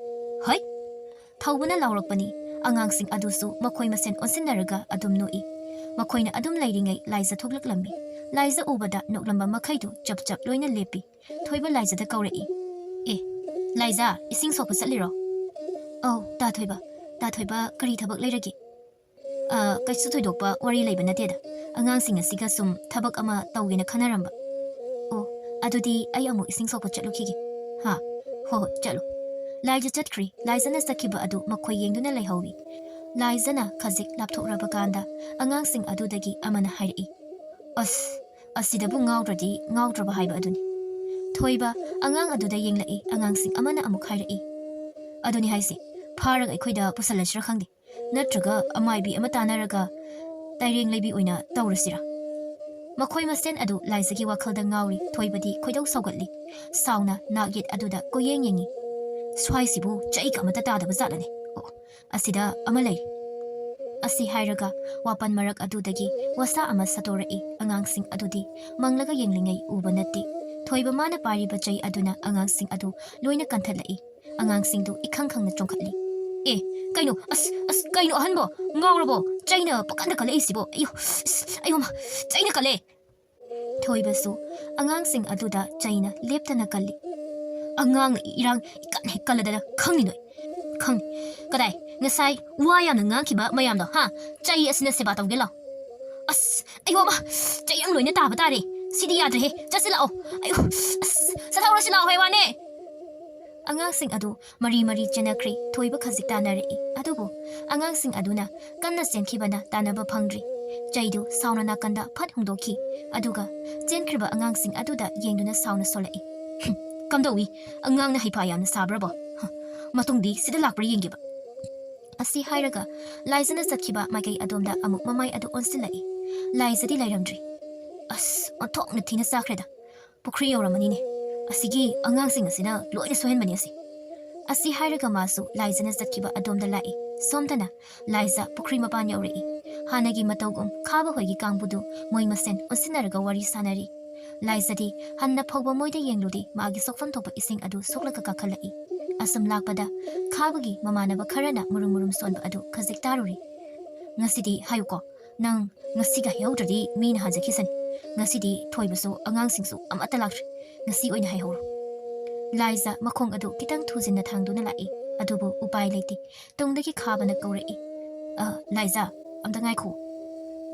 ꯍꯩ! ꯊꯧꯕꯅ ꯂꯥꯎꯔꯛꯄꯅꯤ꯫ ꯑꯉꯥꯡꯁꯤꯡ ꯑꯗꯨꯁꯨ ꯃꯈꯣꯏ ꯃꯁꯦꯟ ꯑꯣꯟꯁꯤꯟꯅꯔꯒ ꯑꯗꯨꯝ ꯅꯣꯛꯏ꯫ ꯃꯈꯣꯏꯅ ꯑꯗꯨꯝ ꯂꯩꯔꯤꯉꯩ ꯂꯥꯏꯖ ꯊꯣꯛꯂꯛꯂꯝꯃꯤ꯫ ꯂꯥꯏꯖ ꯎꯕꯗ ꯅꯣꯛꯂꯝꯕ ꯃꯈꯩꯗꯨ ꯆꯞ ꯆꯞ ꯂꯣꯏꯅ ꯂꯦꯞꯄꯤ꯫ ꯊꯣꯏꯕ ꯂꯥꯏꯖꯗ ꯀꯧꯔꯛꯏ, "ꯑꯦ, ꯂꯥꯏꯖ, ꯏꯁꯤꯡ ꯁꯣꯛꯄ ꯆꯠꯂꯤꯔꯣ?" "ꯑꯧ, ꯇꯥ ꯊꯣꯏꯕ꯫ ꯇꯥ ꯊꯣꯏꯕ, ꯀꯔꯤ ꯊꯕꯛ ꯂꯩꯔꯒꯦ?" "ꯑ, ꯀꯩꯁꯨ ꯊꯣꯏꯗꯣꯛꯄ ꯋꯥꯔꯤ ꯂꯩꯕ ꯅꯠꯇꯦꯗ꯫ ꯑꯉꯥꯡꯁꯤꯡ ꯑꯁꯤꯒ ꯁꯨꯝ ꯊꯕꯛ ꯑꯃ ꯇꯧꯒꯦꯅ ꯈꯟꯅꯔꯝꯕ꯫" "ꯑꯣ, ꯑꯗꯨꯗꯤ ꯑꯩ ꯑꯃꯨꯛ ꯏꯁꯤꯡ ꯁꯣꯛꯄ ꯆꯠꯂꯨꯈꯤꯒꯦ꯫" "ꯍꯥ? ꯍꯣ ꯍꯣ, ꯆꯠꯂꯨ꯫" ꯂꯥꯏꯖ ꯆꯠꯈ꯭ꯔꯤ꯫ ꯂꯥꯏꯖꯅ ꯆꯠꯈꯤꯕ ꯑꯗꯨ ꯃꯈꯣꯏ ꯌꯦꯡꯗꯨꯅ ꯂꯩꯍꯧꯔꯤ꯫ ꯂꯥꯏꯖꯅ ꯈꯖꯤꯛ ꯂꯥꯞꯊꯣꯛꯂꯕ ꯀꯥꯟꯗ ꯑꯉꯥꯡꯁꯤꯡ ꯑꯗꯨꯗꯒꯤ ꯑꯃꯅ ꯍꯥꯏꯔꯛꯏ, "ꯑꯁ, ꯑꯁꯤꯗꯕꯨ ꯉꯥꯎꯗ꯭ꯔꯗꯤ ꯉꯥꯎꯗ꯭ꯔꯕ ꯍꯥꯏꯕ ꯑꯗꯨꯅꯤ꯫" ꯊꯣꯏꯕ ꯑꯉꯥꯡ ꯑꯗꯨꯗ ꯌꯦꯡꯂꯛꯏ꯫ ꯑꯉꯥꯡꯁꯤꯡ ꯑꯃꯅ ꯑꯃꯨꯛ ꯍꯥꯏꯔꯛꯏ, "ꯑꯗꯨꯅꯤ ꯍꯥꯏꯁꯦ, ꯐꯥꯔꯒ ꯑꯩꯈꯣꯏꯗ ꯄꯨꯁꯜꯂꯁꯤꯔ ꯈꯪꯗꯦ, ꯅꯠꯇ꯭ꯔꯒ ꯑꯃꯥꯏꯕꯤ ꯑꯃ ꯇꯥꯟꯅꯔꯒ ꯇꯥꯏꯔꯦꯡ ꯂꯩꯕꯤ ꯑꯣꯏꯅ ꯇꯧꯔꯁꯤꯔ?" ꯃꯈꯣꯏ ꯃꯁꯦꯟ ꯑꯗꯨ ꯂꯥꯏꯖꯒꯤ ꯋꯥꯈꯜꯗ ꯉꯥꯎꯔꯤ꯫ ꯊꯣꯏꯕꯗꯤ ꯈꯣꯏꯗꯧ ꯁꯧꯒꯠꯂꯤ꯫ ꯁꯥꯎꯅ ꯅꯥꯛ ꯌꯦꯠ ꯑꯗꯨꯗ ꯀꯣꯏꯌꯦꯡ ꯌꯦꯡꯉꯤ꯫ "ꯁ꯭ꯋꯥꯏꯁꯤꯕꯨ ꯆꯩꯒ ꯑꯃꯠꯇ ꯇꯥꯗꯕ ꯖꯥꯠꯂꯅꯦ? ꯑꯣ, ꯑꯁꯤꯗ ꯑꯃ ꯂꯩꯔꯦ꯫" ꯑꯁꯤ ꯍꯥꯏꯔꯒ ꯋꯥꯄꯟ ꯃꯔꯛ ꯑꯗꯨꯗꯒꯤ ꯋꯥꯁꯥ ꯑꯃ ꯁꯠꯇꯣꯔꯛꯏ꯫ ꯑꯉꯥꯡꯁꯤꯡ ꯑꯗꯨꯗꯤ ꯃꯪꯂꯒ ꯌꯦꯡꯂꯤꯉꯩ ꯎꯕ ꯅꯠꯇꯦ꯫ ꯊꯣꯏꯕ ꯃꯥꯅ ꯄꯥꯏꯔꯤꯕ ꯆꯩ ꯑꯗꯨꯅ ꯑꯉꯥꯡꯁꯤꯡ ꯑꯗꯨ ꯂꯣꯏꯅ ꯀꯟꯊꯠꯂꯛꯏ꯫ ꯑꯉꯥꯡꯁꯤꯡꯗꯨ ꯏꯈꯪ ꯈꯪꯅ ꯆꯣꯡꯈꯠꯂꯤ꯫ "ꯑꯦ, ꯀꯩꯅꯣ? ꯑꯁ, ꯑꯁ, ꯀꯩꯅꯣ ꯑꯍꯟꯕꯣ? ꯉꯥꯎꯔꯕꯣ? ꯆꯩꯅ ꯄꯪꯀꯟꯗ ꯀꯜꯂꯛꯏꯁꯤꯕꯣ? ꯑꯌꯣ, ꯑꯁ, ꯑꯌꯣ, ꯃꯥ, ꯆꯩꯅ ꯀꯜꯂꯦ!" ꯊꯣꯏꯕꯁꯨ ꯑꯉꯥꯡꯁꯤꯡ ꯑꯗꯨꯗ ꯆꯩꯅ ꯂꯦꯞꯇꯅ ꯀꯜꯂꯤ꯫ "ꯑꯉꯥꯡꯅ ꯏꯔꯥꯡ ꯏꯀꯟ ꯍꯦꯛ ꯀꯜꯂꯗꯅ ꯈꯪꯉꯤ ꯅꯣꯏ꯫ ꯈꯪꯉꯤ꯫ ꯀꯗꯥꯏ? ꯉꯁꯥꯏ ꯋꯥ ꯌꯥꯝꯅ ꯉꯥꯡꯈꯤꯕ ꯃꯌꯥꯝꯗꯣ, ꯍꯥ? ꯆꯩ ꯑꯁꯤꯅ ꯁꯦꯕꯥ ꯇꯧꯒꯦ ꯂꯥꯎ꯫" "ꯑꯁ, ꯑꯌꯣ, ꯃꯥ, ꯆꯩ ꯌꯥꯝ ꯂꯣꯏꯅ ꯇꯥꯕ ꯇꯥꯔꯦ꯫ ꯁꯤꯗꯤ ꯌꯥꯗ꯭ꯔꯦꯍꯦ꯫ ꯆꯠꯁꯤ ꯂꯥꯛꯑꯣ꯫ ꯑꯌꯣ, ꯑꯁ, ꯆꯠꯍꯧꯔꯁꯤ ꯂꯥꯛꯑꯣ ꯍꯥꯏ ꯋꯥꯅꯦ!" ꯑꯉꯥꯡꯁꯤꯡ ꯑꯗꯨ ꯃꯔꯤ ꯃꯔꯤ ꯆꯦꯟꯅꯈ꯭ꯔꯦ꯫ ꯊꯣꯏꯕ ꯈꯖꯤꯛ ꯇꯥꯟꯅꯔꯛꯏ꯫ ꯑꯗꯨꯕꯨ ꯑꯉꯥꯡꯁꯤꯡ ꯑꯗꯨꯅ ꯀꯟꯅ ꯆꯦꯟꯈꯤꯕꯅ ꯇꯥꯟꯅꯕ ꯐꯪꯗ꯭ꯔꯤ꯫ ꯆꯩꯗꯨ ꯁꯥꯎꯅ ꯅꯥꯀꯟꯗ ꯐꯠ ꯍꯨꯟꯗꯣꯛꯈꯤ꯫ ꯑꯗꯨꯒ ꯆꯦꯟꯈ꯭ꯔꯤꯕ ꯑꯉꯥꯡꯁꯤꯡ ꯑꯗꯨꯗ ꯌꯦꯡꯗꯨꯅ ꯁꯥꯎꯅ ꯁꯣꯜꯂꯛꯏ꯫ "ꯍꯨꯝ, ꯀꯝꯗꯧꯏ? ꯑꯉꯥꯡꯅ ꯍꯩꯐꯥ ꯌꯥꯝꯅ ꯁꯥꯕ꯭ꯔꯕꯣ? ꯍ, ꯃꯇꯨꯡꯗꯤ ꯁꯤꯗ ꯂꯥꯛꯄ꯭ꯔꯥ ꯌꯦꯡꯒꯦꯕ꯫" ꯑꯁꯤ ꯍꯥꯏꯔꯒ ꯂꯥꯏꯖꯅ ꯆꯠꯈꯤꯕ ꯃꯥꯏꯀꯩ ꯑꯗꯣꯝꯗ ꯑꯃꯨꯛ ꯃꯃꯥꯏ ꯑꯗꯨ ꯑꯣꯟꯁꯤꯜꯂꯛꯏ꯫ ꯂꯥꯏꯖꯗꯤ ꯂꯩꯔꯝꯗ꯭ꯔꯤ꯫ "ꯑꯁ, ꯑꯣꯟꯊꯣꯛꯅ ꯊꯤꯅ ꯆꯥꯈ꯭ꯔꯦꯗ꯫ ꯄꯨꯈ꯭ꯔꯤ ꯌꯧꯔꯝꯃꯅꯤꯅꯦ꯫ ꯑꯁꯤꯒꯤ ꯑꯉꯥꯡꯁꯤꯡ ꯑꯁꯤꯅ ꯂꯣꯏꯅ ꯁꯣꯏꯍꯟꯕꯅꯤ ꯑꯁꯤ꯫" ꯑꯁꯤ ꯍꯥꯏꯔꯒ ꯃꯥꯁꯨ ꯂꯥꯏꯖꯅ ꯆꯠꯈꯤꯕ ꯑꯗꯣꯝꯗ ꯂꯥꯛꯏ꯫ ꯁꯣꯝꯗꯅ ꯂꯥꯏꯖ ꯄꯨꯈ꯭ꯔꯤ ꯃꯄꯥꯟ ꯌꯧꯔꯛꯏ꯫ ꯍꯥꯟꯅꯒꯤ ꯃꯇꯧꯒꯨꯝ ꯈꯥꯕ ꯍꯣꯏꯒꯤ ꯀꯥꯡꯕꯨꯗꯨ ꯃꯣꯏ ꯃꯁꯦꯟ ꯑꯣꯟꯁꯤꯟꯅꯔꯒ ꯋꯥꯔꯤ ꯁꯥꯟꯅꯔꯤ꯫ ꯂꯥꯏꯖꯗꯤ ꯍꯟꯅ ꯐꯥꯎꯕ ꯃꯣꯏꯗ ꯌꯦꯡꯂꯨꯗꯦ꯫ ꯃꯥꯒꯤ ꯁꯣꯛꯐꯝ ꯊꯣꯛꯄ ꯏꯁꯤꯡ ꯑꯗꯨ ꯁꯣꯛꯂꯒ ꯀꯥꯈꯠꯂꯛꯏ꯫ ꯑꯁꯨꯝ ꯂꯥꯛꯄꯗ ꯈꯥꯕꯒꯤ ꯃꯃꯥꯟꯅꯕ ꯈꯔꯅ ꯃꯨꯔꯨꯝ ꯃꯨꯔꯨꯝ ꯁꯣꯟꯕ ꯑꯗꯨ ꯈꯖꯤꯛ ꯇꯥꯔꯨꯔꯤ꯫ "ꯉꯁꯤꯗꯤ ꯍꯥꯏꯌꯨꯀꯣ, ꯅꯪ ꯉꯁꯤꯒ ꯍꯥꯏꯍꯧꯗ꯭ꯔꯗꯤ ꯃꯤꯅ ꯍꯥꯏꯖꯈꯤꯁꯅꯤ꯫ ꯉꯁꯤꯗꯤ ꯊꯣꯏꯕꯁꯨ ꯑꯉꯥꯡꯁꯤꯡꯁꯨ ꯑꯃꯠꯇ ꯂꯥꯛꯇ꯭ꯔꯤ꯫ ꯉꯁꯤ ꯑꯣꯏꯅ ꯍꯥꯏꯍꯧꯔꯣ꯫" ꯂꯥꯏꯖ ꯃꯈꯣꯡ ꯑꯗꯨ ꯈꯤꯇꯪ ꯊꯨꯖꯤꯟꯅ ꯊꯥꯡꯗꯨꯅ ꯂꯥꯛꯏ꯫ ꯑꯗꯨꯕꯨ ꯎꯄꯥꯏ ꯂꯩꯇꯦ꯫ ꯇꯨꯡꯗꯒꯤ ꯈꯥꯕꯅ ꯀꯧꯔꯛꯏ, "ꯑ, ꯂꯥꯏꯖ, ꯑꯝꯇ ꯉꯥꯏꯈꯣ꯫"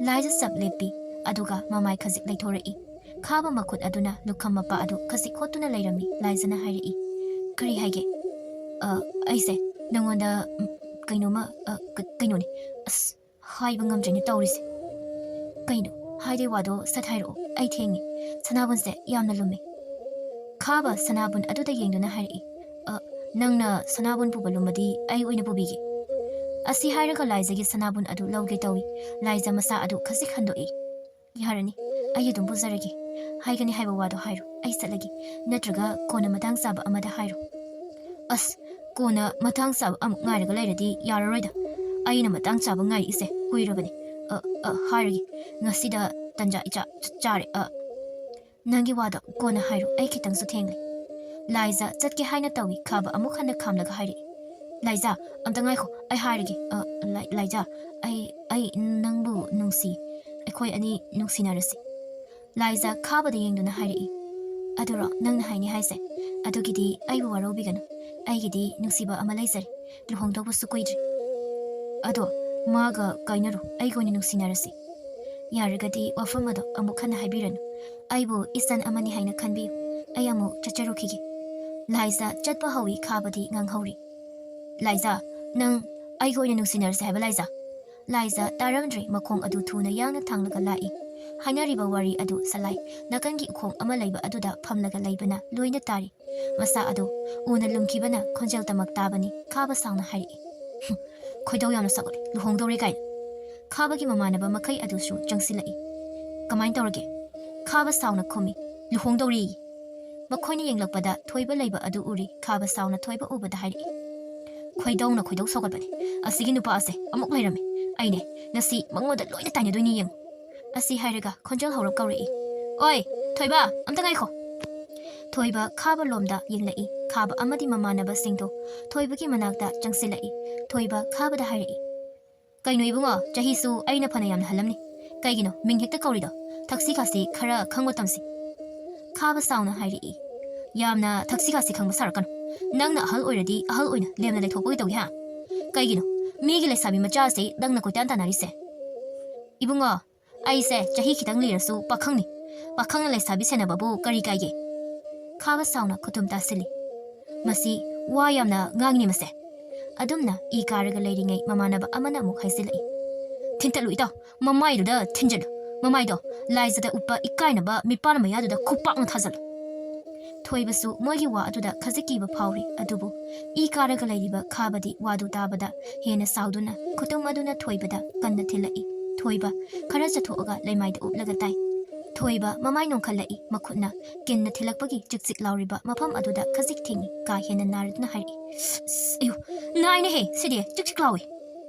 ꯂꯥꯏꯖ ꯆꯞ ꯂꯦꯞꯄꯤ꯫ ꯑꯗꯨꯒ ꯃꯃꯥꯏ ꯈꯖꯤꯛ ꯂꯩꯊꯣꯔꯛꯏ꯫ ꯈꯥꯕ ꯃꯈꯨꯠ ꯑꯗꯨꯅ ꯂꯨꯈꯝ ꯃꯄꯥ ꯑꯗꯨ ꯈꯖꯤꯛ ꯍꯣꯠꯇꯨꯅ ꯂꯩꯔꯝꯃꯤ꯫ ꯂꯥꯏꯖꯅ ꯍꯥꯏꯔꯛꯏ, "ꯀꯔꯤ ꯍꯥꯏꯒꯦ?" "ꯑ, ꯑꯩꯁꯦ ꯅꯉꯣꯟꯗ, ꯎꯝ, ꯀꯩꯅꯣꯝꯃ, ꯑ, ꯀ-, ꯀꯩꯅꯣꯅꯦ꯫ ꯑꯁ, ꯍꯥꯏꯕ ꯉꯝꯗ꯭ꯔꯦꯅꯦ ꯇꯧꯔꯤꯁꯦ꯫ ꯀꯩꯅꯣ? ꯍꯥꯏꯗꯣꯏ ꯋꯥꯗꯣ ꯁꯠ ꯍꯥꯏꯔꯛꯑꯣ, ꯑꯩ ꯊꯦꯡꯉꯦ꯫ ꯁꯅꯥꯕꯨꯟꯁꯦ ꯌꯥꯝꯅ ꯂꯨꯝꯃꯦ꯫ ꯈꯥꯕ ꯁꯅꯥꯕꯨꯟ ꯑꯗꯨꯗ ꯌꯦꯡꯗꯨꯅ ꯍꯥꯏꯔꯛꯏ, "ꯑ, ꯅꯪꯅ ꯁꯅꯥꯕꯨꯟ ꯄꯨꯕ ꯂꯨꯝꯃꯗꯤ ꯑꯩ ꯑꯣꯏꯅ ꯄꯨꯕꯤꯒꯦ꯫" ꯑꯁꯤ ꯍꯥꯏꯔꯒ ꯂꯥꯏꯖꯒꯤ ꯁꯅꯥꯕꯨꯟ ꯑꯗꯨ ꯂꯧꯒꯦ ꯇꯧꯏ꯫ ꯂꯥꯏꯖ ꯃꯁꯥ ꯑꯗꯨ ꯈꯖꯤꯛ ꯍꯟꯗꯣꯛꯏ꯫ "ꯌꯥꯔꯅꯤ, ꯑꯩ ꯑꯗꯨꯝ ꯄꯨꯖꯔꯒꯦ꯫ ꯍꯥꯏꯒꯅꯤ ꯍꯥꯏꯕ ꯋꯥꯗꯣ ꯍꯥꯏꯔꯣ, ꯑꯩ ꯆꯠꯂꯒꯦ꯫ ꯅꯠꯇ꯭ꯔꯒ ꯀꯣꯟꯅ ꯃꯇꯥꯡ ꯆꯥꯕ ꯑꯃꯗ ꯍꯥꯏꯔꯣ꯫" "ꯑꯁ, ꯀꯣꯟꯅ ꯃꯇꯥꯡ ꯆꯥꯕ ꯑꯃꯨꯛ ꯉꯥꯏꯔꯒ ꯂꯩꯔꯗꯤ ꯌꯥꯔꯔꯣꯏꯗ꯫ ꯑꯩꯅ ꯃꯇꯥꯡ ꯆꯥꯕ ꯉꯥꯏꯔꯛꯏꯁꯦ ꯀꯨꯏꯔꯕꯅꯤ꯫ ꯑ, ꯑ, ꯍꯥꯏꯔꯒꯦ, ꯉꯁꯤꯗ ꯇꯟꯖꯥ ꯏꯆꯥ ꯆ-, ꯆꯥꯔꯦ꯫ ꯑ, ꯅꯪꯒꯤ ꯋꯥꯗꯣ ꯀꯣꯟꯅ ꯍꯥꯏꯔꯣ, ꯑꯩ ꯈꯤꯇꯪꯁꯨ ꯊꯦꯡꯂꯦ꯫" ꯂꯥꯏꯖ ꯆꯠꯀꯦ ꯍꯥꯏꯅ ꯇꯧꯏ꯫ ꯈꯥꯕ ꯑꯃꯨꯛ ꯍꯟꯅ ꯈꯥꯝꯂꯒ ꯍꯥꯏꯔꯛꯏ, "ꯂꯥꯏꯖ, ꯑꯝꯇ ꯉꯥꯏꯈꯣ, ꯑꯩ ꯍꯥꯏꯔꯒꯦ꯫ ꯑ, ꯂꯥꯏ-, ꯂꯥꯏꯖ, ꯑꯩ, ꯑꯩ ꯅꯪꯕꯨ ꯅꯨꯡꯁꯤ꯫ ꯑꯩꯈꯣꯏ ꯑꯅꯤ ꯅꯨꯡꯁꯤꯅꯔꯁꯤ꯫" ꯂꯥꯏꯖ ꯈꯥꯕꯗ ꯌꯦꯡꯗꯨꯅ ꯍꯥꯏꯔꯛꯏ, "ꯑꯗꯨꯔꯣ ꯅꯪꯅ ꯍꯥꯏꯅꯤ ꯍꯥꯏꯁꯦ? ꯑꯗꯨꯒꯤꯗꯤ ꯑꯩꯕꯨ ꯋꯥꯔꯧꯕꯤꯒꯅꯨ꯫ ꯑꯩꯒꯤꯗꯤ ꯅꯨꯡꯁꯤꯕ ꯑꯃ ꯂꯩꯖꯔꯦ꯫ ꯂꯨꯍꯣꯡꯗꯧꯕꯁꯨ ꯀꯨꯏꯗ꯭ꯔꯦ꯫ ꯑꯗꯣ ꯃꯥꯒ ꯀꯥꯏꯅꯔꯣ, ꯑꯩꯒ ꯑꯣꯏꯅ ꯅꯨꯡꯁꯤꯅꯔꯁꯤ꯫ ꯌꯥꯔꯒꯗꯤ ꯋꯥꯐꯝ ꯑꯗꯣ ꯑꯃꯨꯛ ꯍꯟꯅ ꯍꯥꯏꯕꯤꯔꯅꯨ꯫ ꯑꯩꯕꯨ ꯏꯆꯟ ꯑꯃꯅꯤ ꯍꯥꯏꯅ ꯈꯟꯕꯤꯌꯨ꯫ ꯑꯩ ꯑꯃꯨꯛ ꯆꯠꯆꯔꯨꯈꯤꯒꯦ꯫" ꯂꯥꯏꯖ ꯆꯠꯄ ꯍꯧꯏ꯫ ꯈꯥꯕꯗꯤ ꯉꯥꯡꯍꯧꯔꯤ꯫ "ꯂꯥꯏꯖ, ꯅꯪ ꯑꯩꯒ ꯑꯣꯏꯅ ꯅꯨꯡꯁꯤꯅꯔꯁꯦ ꯍꯥꯏꯕ, ꯂꯥꯏꯖ?" ꯂꯥꯏꯖ ꯇꯥꯔꯝꯗ꯭ꯔꯦ꯫ ꯃꯈꯣꯡ ꯑꯗꯨ ꯊꯨꯅ ꯌꯥꯡꯅ ꯊꯥꯡꯂꯒ ꯂꯥꯛꯏ꯫ ꯍꯥꯏꯅꯔꯤꯕ ꯋꯥꯔꯤ ꯑꯗꯨ ꯁꯂꯥꯏ ꯅꯥꯀꯟꯒꯤ ꯎꯈꯣꯡ ꯑꯃ ꯂꯩꯕ ꯑꯗꯨꯗ ꯐꯝꯂꯒ ꯂꯩꯕꯅ ꯂꯣꯏꯅ ꯇꯥꯔꯤ꯫ ꯃꯁꯥ ꯑꯗꯨ ꯎꯅ ꯂꯨꯝꯈꯤꯕꯅ ꯈꯣꯟꯖꯦꯜꯇꯃꯛ ꯇꯥꯕꯅꯤ꯫ ꯈꯥꯕ ꯁꯥꯎꯅ ꯍꯥꯏꯔꯛꯏ, "ꯍꯨꯝ, ꯈꯣꯏꯗꯧ ꯌꯥꯝꯅ ꯁꯥꯎꯒꯠꯂꯦ, ꯂꯨꯍꯣꯡꯗꯧꯔꯦ ꯀꯥꯏꯅ꯫" ꯈꯥꯕꯒꯤ ꯃꯃꯥꯟꯅꯕ ꯃꯈꯩ ꯑꯗꯨꯁꯨ ꯆꯪꯁꯤꯜꯂꯛꯏ꯫ "ꯀꯃꯥꯏꯅ ꯇꯧꯔꯒꯦ?" ꯈꯥꯕ ꯁꯥꯎꯅ ꯈꯨꯝꯃꯤ, "ꯂꯨꯍꯣꯡꯗꯧꯔꯦꯌꯦ꯫" ꯃꯈꯣꯏꯅ ꯌꯦꯡꯂꯛꯄꯗ ꯊꯣꯏꯕ ꯂꯩꯕ ꯑꯗꯨ ꯎꯔꯤ꯫ ꯈꯥꯕ ꯁꯥꯎꯅ ꯊꯣꯏꯕ ꯎꯕꯗ ꯍꯥꯏꯔꯛꯏ, "ꯈꯣꯏꯗꯧꯅ ꯈꯣꯏꯗꯧ ꯁꯥꯎꯒꯠꯄꯅꯦ꯫ ꯑꯁꯤꯒꯤ ꯅꯨꯄꯥ ꯑꯁꯦ ꯑꯃꯨꯛ ꯂꯩꯔꯝꯃꯦ꯫ ꯑꯩꯅꯦ ꯉꯁꯤ ꯃꯉꯣꯟꯗ ꯂꯣꯏꯅ ꯇꯥꯏꯅꯗꯣꯏꯅꯤ, ꯌꯦꯡꯉꯨ꯫" ꯑꯁꯤ ꯍꯥꯏꯔꯒ ꯈꯣꯟꯖꯦꯜ ꯍꯧꯔꯞ ꯀꯧꯔꯛꯏ, "ꯑꯣꯏ, ꯊꯣꯏꯕ, ꯑꯝꯇ ꯉꯥꯏꯈꯣ!" ꯊꯣꯏꯕ ꯈꯥꯕ ꯂꯣꯝꯗ ꯌꯦꯡꯂꯛꯏ꯫ ꯈꯥꯕ ꯑꯃꯗꯤ ꯃꯃꯥꯟꯅꯕꯁꯤꯡꯗꯨ ꯊꯣꯏꯕꯒꯤ ꯃꯅꯥꯛꯇ ꯆꯪꯁꯤꯜꯂꯛꯏ꯫ ꯊꯣꯏꯕ ꯈꯥꯕꯗ ꯍꯥꯏꯔꯛꯏ, "ꯀꯩꯅꯣ ꯏꯕꯨꯡꯉꯣ, ꯆꯍꯤꯁꯨ ꯑꯩꯅ ꯐꯅ ꯌꯥꯝꯅ ꯍꯜꯂꯝꯅꯤ꯫ ꯀꯩꯒꯤꯅꯣ ꯃꯤꯡ ꯍꯦꯛꯇ ꯀꯧꯔꯤꯗꯣ? ꯊꯛꯁꯤ ꯈꯥꯁꯤ ꯈꯔ ꯈꯪꯕ ꯇꯝꯁꯤ꯫" ꯈꯥꯕ ꯁꯥꯎꯅ ꯍꯥꯏꯔꯛꯏ, "ꯌꯥꯝꯅ ꯊꯛꯁꯤ ꯈꯥꯁꯤ ꯈꯪꯕ ꯁꯥꯔꯛꯀꯅꯨ꯫ ꯅꯪꯅ ꯑꯍꯜ ꯑꯣꯏꯔꯗꯤ ꯑꯍꯜ ꯑꯣꯏꯅ ꯂꯦꯝꯅ ꯂꯩꯊꯣꯛꯄꯒꯤ ꯇꯧꯒꯦ, ꯍꯥ? ꯀꯩꯒꯤꯅꯣ ꯃꯤꯒꯤ ꯂꯩꯁꯥꯕꯤ ꯃꯆꯥꯁꯦ ꯅꯪꯅ ꯀꯣꯏꯇꯥꯟ ꯇꯥꯟꯅꯔꯤꯁꯦ?" "ꯏꯕꯨꯡꯉꯣ, ꯑꯩꯁꯦ ꯆꯍꯤ ꯈꯤꯇꯪ ꯂꯤꯔꯁꯨ ꯄꯥꯈꯪꯅꯤ꯫ ꯄꯥꯈꯪꯅ ꯂꯩꯁꯥꯕꯤ ꯁꯦꯟꯅꯕꯕꯨ ꯀꯔꯤ ꯀꯥꯏꯒꯦ?" ꯈꯥꯕ ꯁꯥꯎꯅ ꯈꯨꯇꯨꯝ ꯇꯥꯁꯤꯜꯂꯤ꯫ "ꯃꯁꯤ ꯋꯥ ꯌꯥꯝꯅ ꯉꯥꯡꯉꯤꯅꯦ ꯃꯁꯦ꯫ ꯑꯗꯨꯝꯅ ꯏ ꯀꯥꯔꯒ ꯂꯩꯔꯤꯉꯩ ꯃꯃꯥꯟꯅꯕ ꯑꯃꯅ ꯑꯃꯨꯛ ꯍꯥꯏꯖꯤꯜꯂꯛꯏ, "ꯊꯤꯟꯇꯠꯂꯨ ꯏꯇꯥꯎ, ꯃꯃꯥꯏꯗꯨꯗ ꯊꯤꯟꯖꯤꯜꯂꯨ꯫ ꯃꯃꯥꯏꯗꯣ ꯂꯥꯏꯖꯗ ꯎꯞꯄ ꯏꯀꯥꯏꯅꯕ ꯃꯤꯄꯥꯟ ꯃꯌꯥꯗꯨꯗ ꯈꯨꯄꯥꯛꯅ ꯊꯥꯖꯤꯜꯂꯨ꯫" ꯊꯣꯏꯕꯁꯨ ꯃꯣꯏꯒꯤ ꯋꯥ ꯑꯗꯨꯗ ꯈꯖꯤꯛ ꯀꯤꯕ ꯐꯥꯎꯔꯤ, ꯑꯗꯨꯕꯨ ꯏ ꯀꯥꯔꯒ ꯂꯩꯔꯤꯕ ꯈꯥꯕꯗꯤ ꯋꯥꯗꯨ ꯇꯥꯕꯗ ꯍꯦꯟꯅ ꯁꯥꯎꯗꯨꯅ ꯈꯨꯇꯨꯝ ꯑꯗꯨꯅ ꯊꯣꯏꯕꯗ ꯀꯟꯅ ꯊꯤꯜꯂꯛꯏ꯫ ꯊꯣꯏꯕ ꯈꯔ ꯆꯠꯊꯣꯛꯑꯒ ꯂꯩꯃꯥꯏꯗ ꯎꯞꯂꯒ ꯇꯥꯏ꯫ ꯊꯣꯏꯕ ꯃꯃꯥꯏ ꯅꯣꯟꯈꯠꯂꯛꯏ, ꯃꯈꯨꯠꯅ ꯀꯤꯟꯅ ꯊꯤꯜꯂꯛꯄꯒꯤ ꯆꯤꯛ ꯆꯤꯛ ꯂꯥꯎꯔꯤꯕ ꯃꯐꯝ ꯑꯗꯨꯗ ꯈꯖꯤꯛ ꯊꯦꯡꯉꯤ꯫ ꯀꯥ ꯍꯦꯟꯅ ꯅꯥꯔꯗꯨꯅ ꯍꯥꯏꯔꯛꯏ, "ꯑꯁ, ꯑꯌꯨ, ꯅꯥꯏꯅꯦꯍꯦ, ꯁꯤꯗꯤ ꯆꯤꯛ ꯆꯤꯛ ꯂꯥꯎꯏ꯫"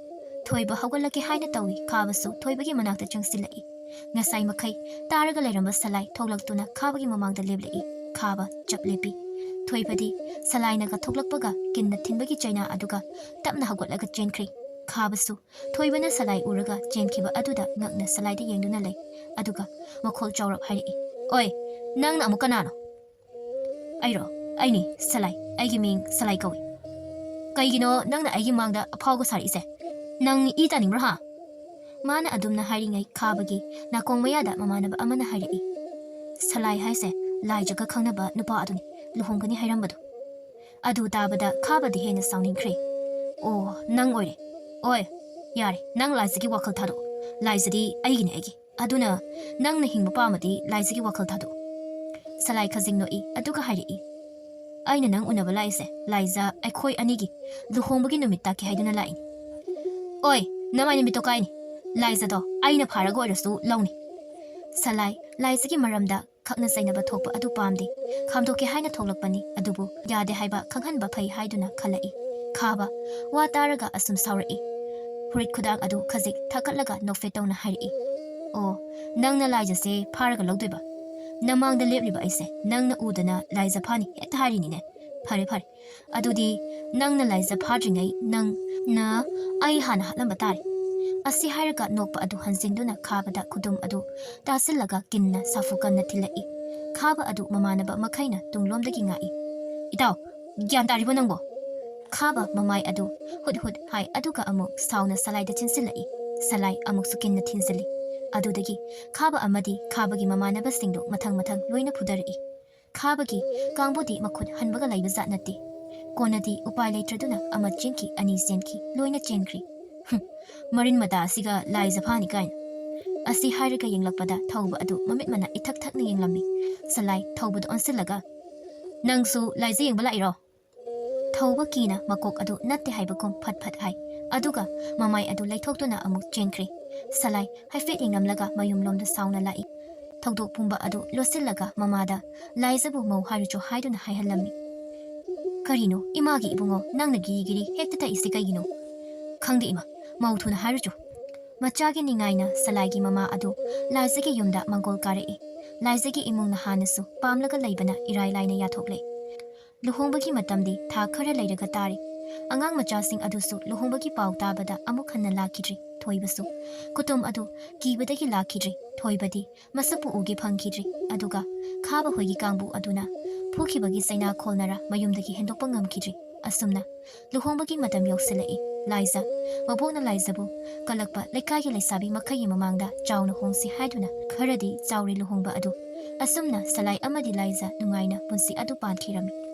ꯊꯣꯏꯕ ꯍꯧꯒꯠꯂꯛꯀꯦ ꯍꯥꯏꯅ ꯇꯧꯏ꯫ ꯈꯥꯕꯁꯨ ꯊꯣꯏꯕꯒꯤ ꯃꯅꯥꯛꯇ ꯆꯪꯁꯤꯜꯂꯛꯏ꯫ ꯉꯁꯥꯏ ꯃꯈꯩ ꯇꯥꯔꯒ ꯂꯩꯔꯝꯕ ꯁꯂꯥꯏ ꯊꯣꯛꯂꯛꯇꯨꯅ ꯈꯥꯕꯒꯤ ꯃꯃꯥꯡꯗ ꯂꯦꯞꯂꯛꯏ꯫ ꯈꯥꯕ ꯆꯞ ꯂꯦꯞꯄꯤ꯫ ꯊꯣꯏꯕꯗꯤ ꯁꯂꯥꯏꯅꯒ ꯊꯣꯛꯂꯛꯄꯒ ꯀꯤꯟꯅ ꯊꯤꯟꯕꯒꯤ ꯆꯩꯅꯥ ꯑꯗꯨꯒ ꯇꯞꯅ ꯍꯧꯒꯠꯂꯒ ꯆꯦꯟꯈ꯭ꯔꯦ꯫ ꯈꯥꯕꯁꯨ ꯊꯣꯏꯕꯅ ꯁꯂꯥꯏ ꯎꯔꯒ ꯆꯦꯟꯈꯤꯕ ꯑꯗꯨꯗ ꯉꯛꯅ ꯁꯂꯥꯏꯗ ꯌꯦꯡꯗꯨꯅ ꯂꯩ꯫ ꯑꯗꯨꯒ ꯃꯈꯣꯜ ꯆꯥꯎꯔꯞ ꯍꯥꯏꯔꯛꯏ, "ꯑꯣꯏ, ꯅꯪꯅ ꯑꯃꯨꯛ ꯀꯅꯥꯅꯣ?" "ꯑꯩꯔꯣ? ꯑꯩꯅꯤ, ꯁꯂꯥꯏ꯫ ꯑꯩꯒꯤ ꯃꯤꯡ ꯁꯂꯥꯏ ꯀꯧꯏ꯫" "ꯀꯩꯒꯤꯅꯣ ꯅꯪꯅ ꯑꯩꯒꯤ ꯃꯥꯡꯗ ꯑꯐꯥꯎꯒ ꯁꯥꯔꯛꯏꯁꯦ? ꯅꯪ ꯏ ꯇꯥꯅꯤꯡꯕ꯭ꯔꯣ, ꯍꯥ?" ꯃꯥꯅ ꯑꯗꯨꯝꯅ ꯍꯥꯏꯔꯤꯉꯩ ꯈꯥꯕꯒꯤ ꯅꯥꯀꯣꯡ ꯃꯌꯥꯗ ꯃꯃꯥꯟꯅꯕ ꯑꯃꯅ ꯍꯥꯏꯔꯛꯏ, "ꯁꯂꯥꯏ ꯍꯥꯏꯁꯦ ꯂꯥꯏꯖꯒ ꯈꯪꯅꯕ ꯅꯨꯄꯥ ꯑꯗꯨꯅꯤ, ꯂꯨꯍꯣꯡꯒꯅꯤ ꯍꯥꯏꯔꯝꯕꯗꯣ꯫" ꯑꯗꯨ ꯇꯥꯕꯗ ꯈꯥꯕꯗꯤ ꯍꯦꯟꯅ ꯁꯥꯎꯅꯤꯡꯈ꯭ꯔꯦ꯫ "ꯑꯣ, ꯅꯪ ꯑꯣꯏꯔꯦ꯫ ꯑꯣꯏ, ꯌꯥꯔꯦ, ꯅꯪ ꯂꯥꯏꯖꯒꯤ ꯋꯥꯈꯜ ꯊꯥꯗꯣꯛꯑꯣ꯫ ꯂꯥꯏꯖꯗꯤ ꯑꯩꯒꯤꯅꯦ, ꯑꯩꯒꯤ꯫ ꯑꯗꯨꯅ ꯅꯪꯅ ꯍꯤꯡꯕ ꯄꯥꯝꯃꯗꯤ ꯂꯥꯏꯖꯒꯤ ꯋꯥꯈꯜ ꯊꯥꯗꯣꯛꯑꯣ꯫" ꯁꯂꯥꯏ ꯈꯖꯤꯡ ꯅꯣꯛꯏ, ꯑꯗꯨꯒ ꯍꯥꯏꯔꯛꯏ, "ꯑꯩꯅ ꯅꯪ ꯎꯅꯕ ꯂꯥꯛꯏꯁꯦ ꯂꯥꯏꯖ ꯑꯩꯈꯣꯏ ꯑꯅꯤꯒꯤ ꯂꯨꯍꯣꯡꯕꯒꯤ ꯅꯨꯃꯤꯠ ꯇꯥꯛꯀꯦ ꯍꯥꯏꯗꯨꯅ ꯂꯥꯛꯏꯅꯤ꯫" "ꯑꯣꯏ, ꯅꯃꯥꯏ ꯅꯨꯃꯤꯠꯇꯣ ꯀꯥꯏꯅꯤ꯫ ꯂꯥꯏꯖꯗꯣ ꯑꯩꯅ ꯐꯥꯔꯒ ꯑꯣꯏꯔꯁꯨ ꯂꯧꯅꯤ꯫" ꯁꯂꯥꯏ ꯂꯥꯏꯖꯒꯤ ꯃꯔꯝꯗ ꯈꯠꯅ ꯆꯩꯅꯕ ꯊꯣꯛꯄ ꯑꯗꯨ ꯄꯥꯝꯗꯦ꯫ ꯈꯥꯝꯗꯣꯛꯀꯦ ꯍꯥꯏꯅ ꯊꯣꯛꯂꯛꯄꯅꯤ, ꯑꯗꯨꯕꯨ ꯌꯥꯗꯦ ꯍꯥꯏꯕ ꯈꯪꯍꯟꯕ ꯐꯩ ꯍꯥꯏꯗꯨꯅ ꯈꯜꯂꯛꯏ꯫ ꯈꯥꯕ ꯋꯥ ꯇꯥꯔꯒ ꯑꯁꯨꯝ ꯁꯥꯎꯔꯛꯏ꯫ ꯐꯨꯔꯤꯠ ꯈꯨꯗꯥꯡ ꯑꯗꯨ ꯈꯖꯤꯛ ꯊꯥꯀꯠꯂꯒ ꯅꯣꯛꯐꯦꯠ ꯇꯧꯅ ꯍꯥꯏꯔꯛꯏ, "ꯑꯣ, ꯅꯪꯅ ꯂꯥꯏꯖꯁꯦ ꯐꯥꯔꯒ ꯂꯧꯗꯣꯏꯕ? ꯅꯃꯥꯡꯗ ꯂꯦꯞꯂꯤꯕ ꯑꯩꯁꯦ ꯅꯪꯅ ꯎꯗꯅ ꯂꯥꯏꯖ ꯐꯥꯅꯤ ꯍꯦꯛꯇ ꯍꯥꯏꯔꯤꯅꯤꯅꯦ꯫ ꯐꯔꯦ, ꯐꯔꯦ꯫ ꯑꯗꯨꯗꯤ ꯅꯪꯅ ꯂꯥꯏꯖ ꯐꯥꯗ꯭ꯔꯤꯉꯩ ꯅꯪꯅ ꯑꯩ ꯍꯥꯟꯅ ꯍꯥꯠꯂꯝꯕ ꯇꯥꯔꯦ꯫" ꯑꯁꯤ ꯍꯥꯏꯔꯒ ꯅꯣꯛꯄ ꯑꯗꯨ ꯍꯟꯖꯤꯟꯗꯨꯅ ꯈꯥꯕꯗ ꯈꯨꯗꯨꯝ ꯑꯗꯨ ꯇꯥꯁꯤꯜꯂꯒ ꯀꯤꯟꯅ ꯁꯥꯐꯨ ꯀꯟꯅ ꯊꯤꯜꯂꯛꯏ꯫ ꯈꯥꯕ ꯑꯗꯨ ꯃꯃꯥꯟꯅꯕ ꯃꯈꯩꯅ ꯇꯨꯡꯂꯣꯝꯗꯒꯤ ꯉꯥꯛꯏ꯫ "ꯏꯇꯥꯎ, ꯒ꯭ꯌꯥꯟ ꯇꯥꯔꯤꯕꯣ ꯅꯪꯕꯣ?" ꯈꯥꯕ ꯃꯃꯥꯏ ꯑꯗꯨ ꯍꯨꯠ ꯍꯨꯠ ꯍꯥꯏ, ꯑꯗꯨꯒ ꯑꯃꯨꯛ ꯁꯥꯎꯅ ꯁꯂꯥꯏꯗ ꯆꯤꯟꯁꯤꯜꯂꯛꯏ꯫ ꯁꯂꯥꯏ ꯑꯃꯨꯛꯁꯨ ꯀꯤꯟꯅ ꯊꯤꯟꯖꯤꯜꯂꯤ꯫ ꯑꯗꯨꯗꯒꯤ ꯈꯥꯕ ꯑꯃꯗꯤ ꯈꯥꯕꯒꯤ ꯃꯃꯥꯟꯅꯕꯁꯤꯡꯗꯨ ꯃꯊꯪ ꯃꯊꯪ ꯂꯣꯏꯅ ꯐꯨꯗꯔꯛꯏ꯫ ꯈꯥꯕꯒꯤ ꯀꯥꯡꯕꯨꯗꯤ ꯃꯈꯨꯠ ꯍꯟꯕꯒ ꯂꯩꯕ ꯖꯥꯠ ꯅꯠꯇꯦ꯫ ꯀꯣꯟꯅꯗꯤ ꯎꯄꯥꯏ ꯂꯩꯇ꯭ꯔꯗꯨꯅ ꯑꯃ ꯆꯦꯟꯈꯤ, ꯑꯅꯤ ꯆꯦꯟꯈꯤ, ꯂꯣꯏꯅ ꯆꯦꯟꯈ꯭ꯔꯤ꯫ "ꯍꯨꯝ, ꯃꯔꯤꯟ ꯃꯇꯥ ꯑꯁꯤꯒ ꯂꯥꯏꯖ ꯐꯥꯅꯤ ꯀꯥꯏꯅ?" ꯑꯁꯤ ꯍꯥꯏꯔꯒ ꯌꯦꯡꯂꯛꯄꯗ ꯊꯧꯕ ꯑꯗꯨ ꯃꯃꯤꯠ ꯃꯅꯥ ꯏꯊꯛ ꯊꯛꯅ ꯌꯦꯡꯂꯝꯃꯤ꯫ ꯁꯂꯥꯏ ꯊꯧꯕꯗ ꯑꯣꯟꯁꯤꯜꯂꯒ, "ꯅꯪꯁꯨ ꯂꯥꯏꯖ ꯌꯦꯡꯕ ꯂꯥꯛꯏꯔꯣ?" ꯊꯧꯕ ꯀꯤꯅ ꯃꯀꯣꯛ ꯑꯗꯨ ꯅꯠꯇꯦ ꯍꯥꯏꯕꯒꯨꯝ ꯐꯠ ꯐꯠ ꯍꯥꯏ, ꯑꯗꯨꯒ ꯃꯃꯥꯏ ꯑꯗꯨ ꯂꯩꯊꯣꯛꯇꯨꯅ ꯑꯃꯨꯛ ꯆꯦꯟꯈ꯭ꯔꯦ꯫ ꯁꯂꯥꯏ ꯍꯥꯏꯐꯦꯠ ꯌꯦꯡꯂꯝꯂꯒ ꯃꯌꯨꯝꯂꯣꯝꯗ ꯁꯥꯎꯅ ꯂꯥꯛꯏ꯫ ꯊꯧꯗꯣꯛ ꯄꯨꯝꯕ ꯑꯗꯨ ꯂꯣꯠꯁꯤꯜꯂꯒ ꯃꯃꯥꯗ ꯂꯥꯏꯖꯕꯨ ꯃꯧ ꯍꯥꯏꯔꯨꯆꯣ ꯍꯥꯏꯗꯨꯅ ꯍꯥꯏꯍꯜꯂꯝꯃꯤ꯫ "ꯀꯔꯤꯅꯣ ꯏꯃꯥꯒꯤ ꯏꯕꯨꯡꯉꯣ, ꯅꯪꯅ ꯒꯤꯔꯤ ꯒꯤꯔꯤ ꯍꯦꯛꯇ ꯇꯛꯏꯁꯤ ꯀꯩꯒꯤꯅꯣ?" "ꯈꯪꯗꯦ ꯏꯃꯥ, ꯃꯧ ꯊꯨꯅ ꯍꯥꯏꯔꯨꯆꯣ꯫" ꯃꯆꯥꯒꯤ ꯅꯤꯡꯉꯥꯏꯅ ꯁꯂꯥꯏꯒꯤ ꯃꯃꯥ ꯑꯗꯨ ꯂꯥꯏꯖꯒꯤ ꯌꯨꯝꯗ ꯃꯪꯒꯣꯜ ꯀꯥꯔꯛꯏ꯫ ꯂꯥꯏꯖꯒꯤ ꯏꯃꯨꯡꯅ ꯍꯥꯟꯅꯁꯨ ꯄꯥꯝꯂꯒ ꯂꯩꯕꯅ ꯏꯔꯥꯏ ꯂꯥꯏꯅ ꯌꯥꯊꯣꯛꯂꯦ꯫ ꯂꯨꯍꯣꯡꯕꯒꯤ ꯃꯇꯝꯗꯤ ꯊꯥ ꯈꯔ ꯂꯩꯔꯒ ꯇꯥꯔꯦ꯫ ꯑꯉꯥꯡ ꯃꯆꯥꯁꯤꯡ ꯑꯗꯨꯁꯨ ꯂꯨꯍꯣꯡꯕꯒꯤ ꯄꯥꯎ ꯇꯥꯕꯗ ꯑꯃꯨꯛ ꯍꯟꯅ ꯂꯥꯛꯈꯤꯗ꯭ꯔꯤ꯫ ꯊꯣꯏꯕꯁꯨ꯫ ꯀꯨꯇꯨꯝ ꯑꯗꯨ ꯀꯤꯕꯗꯒꯤ ꯂꯥꯛꯈꯤꯗ꯭ꯔꯤ꯫ ꯊꯣꯏꯕꯗꯤ ꯃꯁꯛꯄꯨ ꯎꯒꯦ ꯐꯪꯈꯤꯗ꯭ꯔꯤ꯫ ꯑꯗꯨꯒ ꯈꯥꯕ ꯍꯨꯏꯒꯤ ꯀꯥꯡꯕꯨ ꯑꯗꯨꯅ ꯐꯨꯈꯤꯕꯒꯤ ꯆꯩꯅꯥ ꯈꯣꯜꯅꯔ ꯃꯌꯨꯝꯗꯒꯤ ꯍꯦꯟꯗꯣꯛꯄ ꯉꯝꯈꯤꯗ꯭ꯔꯤ꯫ ꯑꯁꯨꯝꯅ ꯂꯨꯍꯣꯡꯕꯒꯤ ꯃꯇꯝ ꯌꯧꯁꯤꯜꯂꯛꯏ꯫ ꯂꯥꯏꯖ, ꯃꯕꯣꯛꯅ ꯂꯥꯏꯖꯕꯨ ꯀꯜꯂꯛꯄ ꯂꯩꯀꯥꯏꯒꯤ ꯂꯩꯁꯥꯕꯤ ꯃꯈꯩꯒꯤ ꯃꯃꯥꯡꯗ ꯆꯥꯎꯅ ꯍꯣꯡꯁꯤ ꯍꯥꯏꯗꯨꯅ ꯈꯔꯗꯤ ꯆꯥꯎꯔꯦ ꯂꯨꯍꯣꯡꯕ ꯑꯗꯨ꯫ ꯑꯁꯨꯝꯅ ꯁꯂꯥꯏ ꯑꯃꯗꯤ ꯂꯥꯏꯖ ꯅꯨꯡꯉꯥꯏꯅ ꯄꯨꯟꯁꯤ ꯑꯗꯨ ꯄꯥꯟꯈꯤꯔꯝꯃꯤ꯫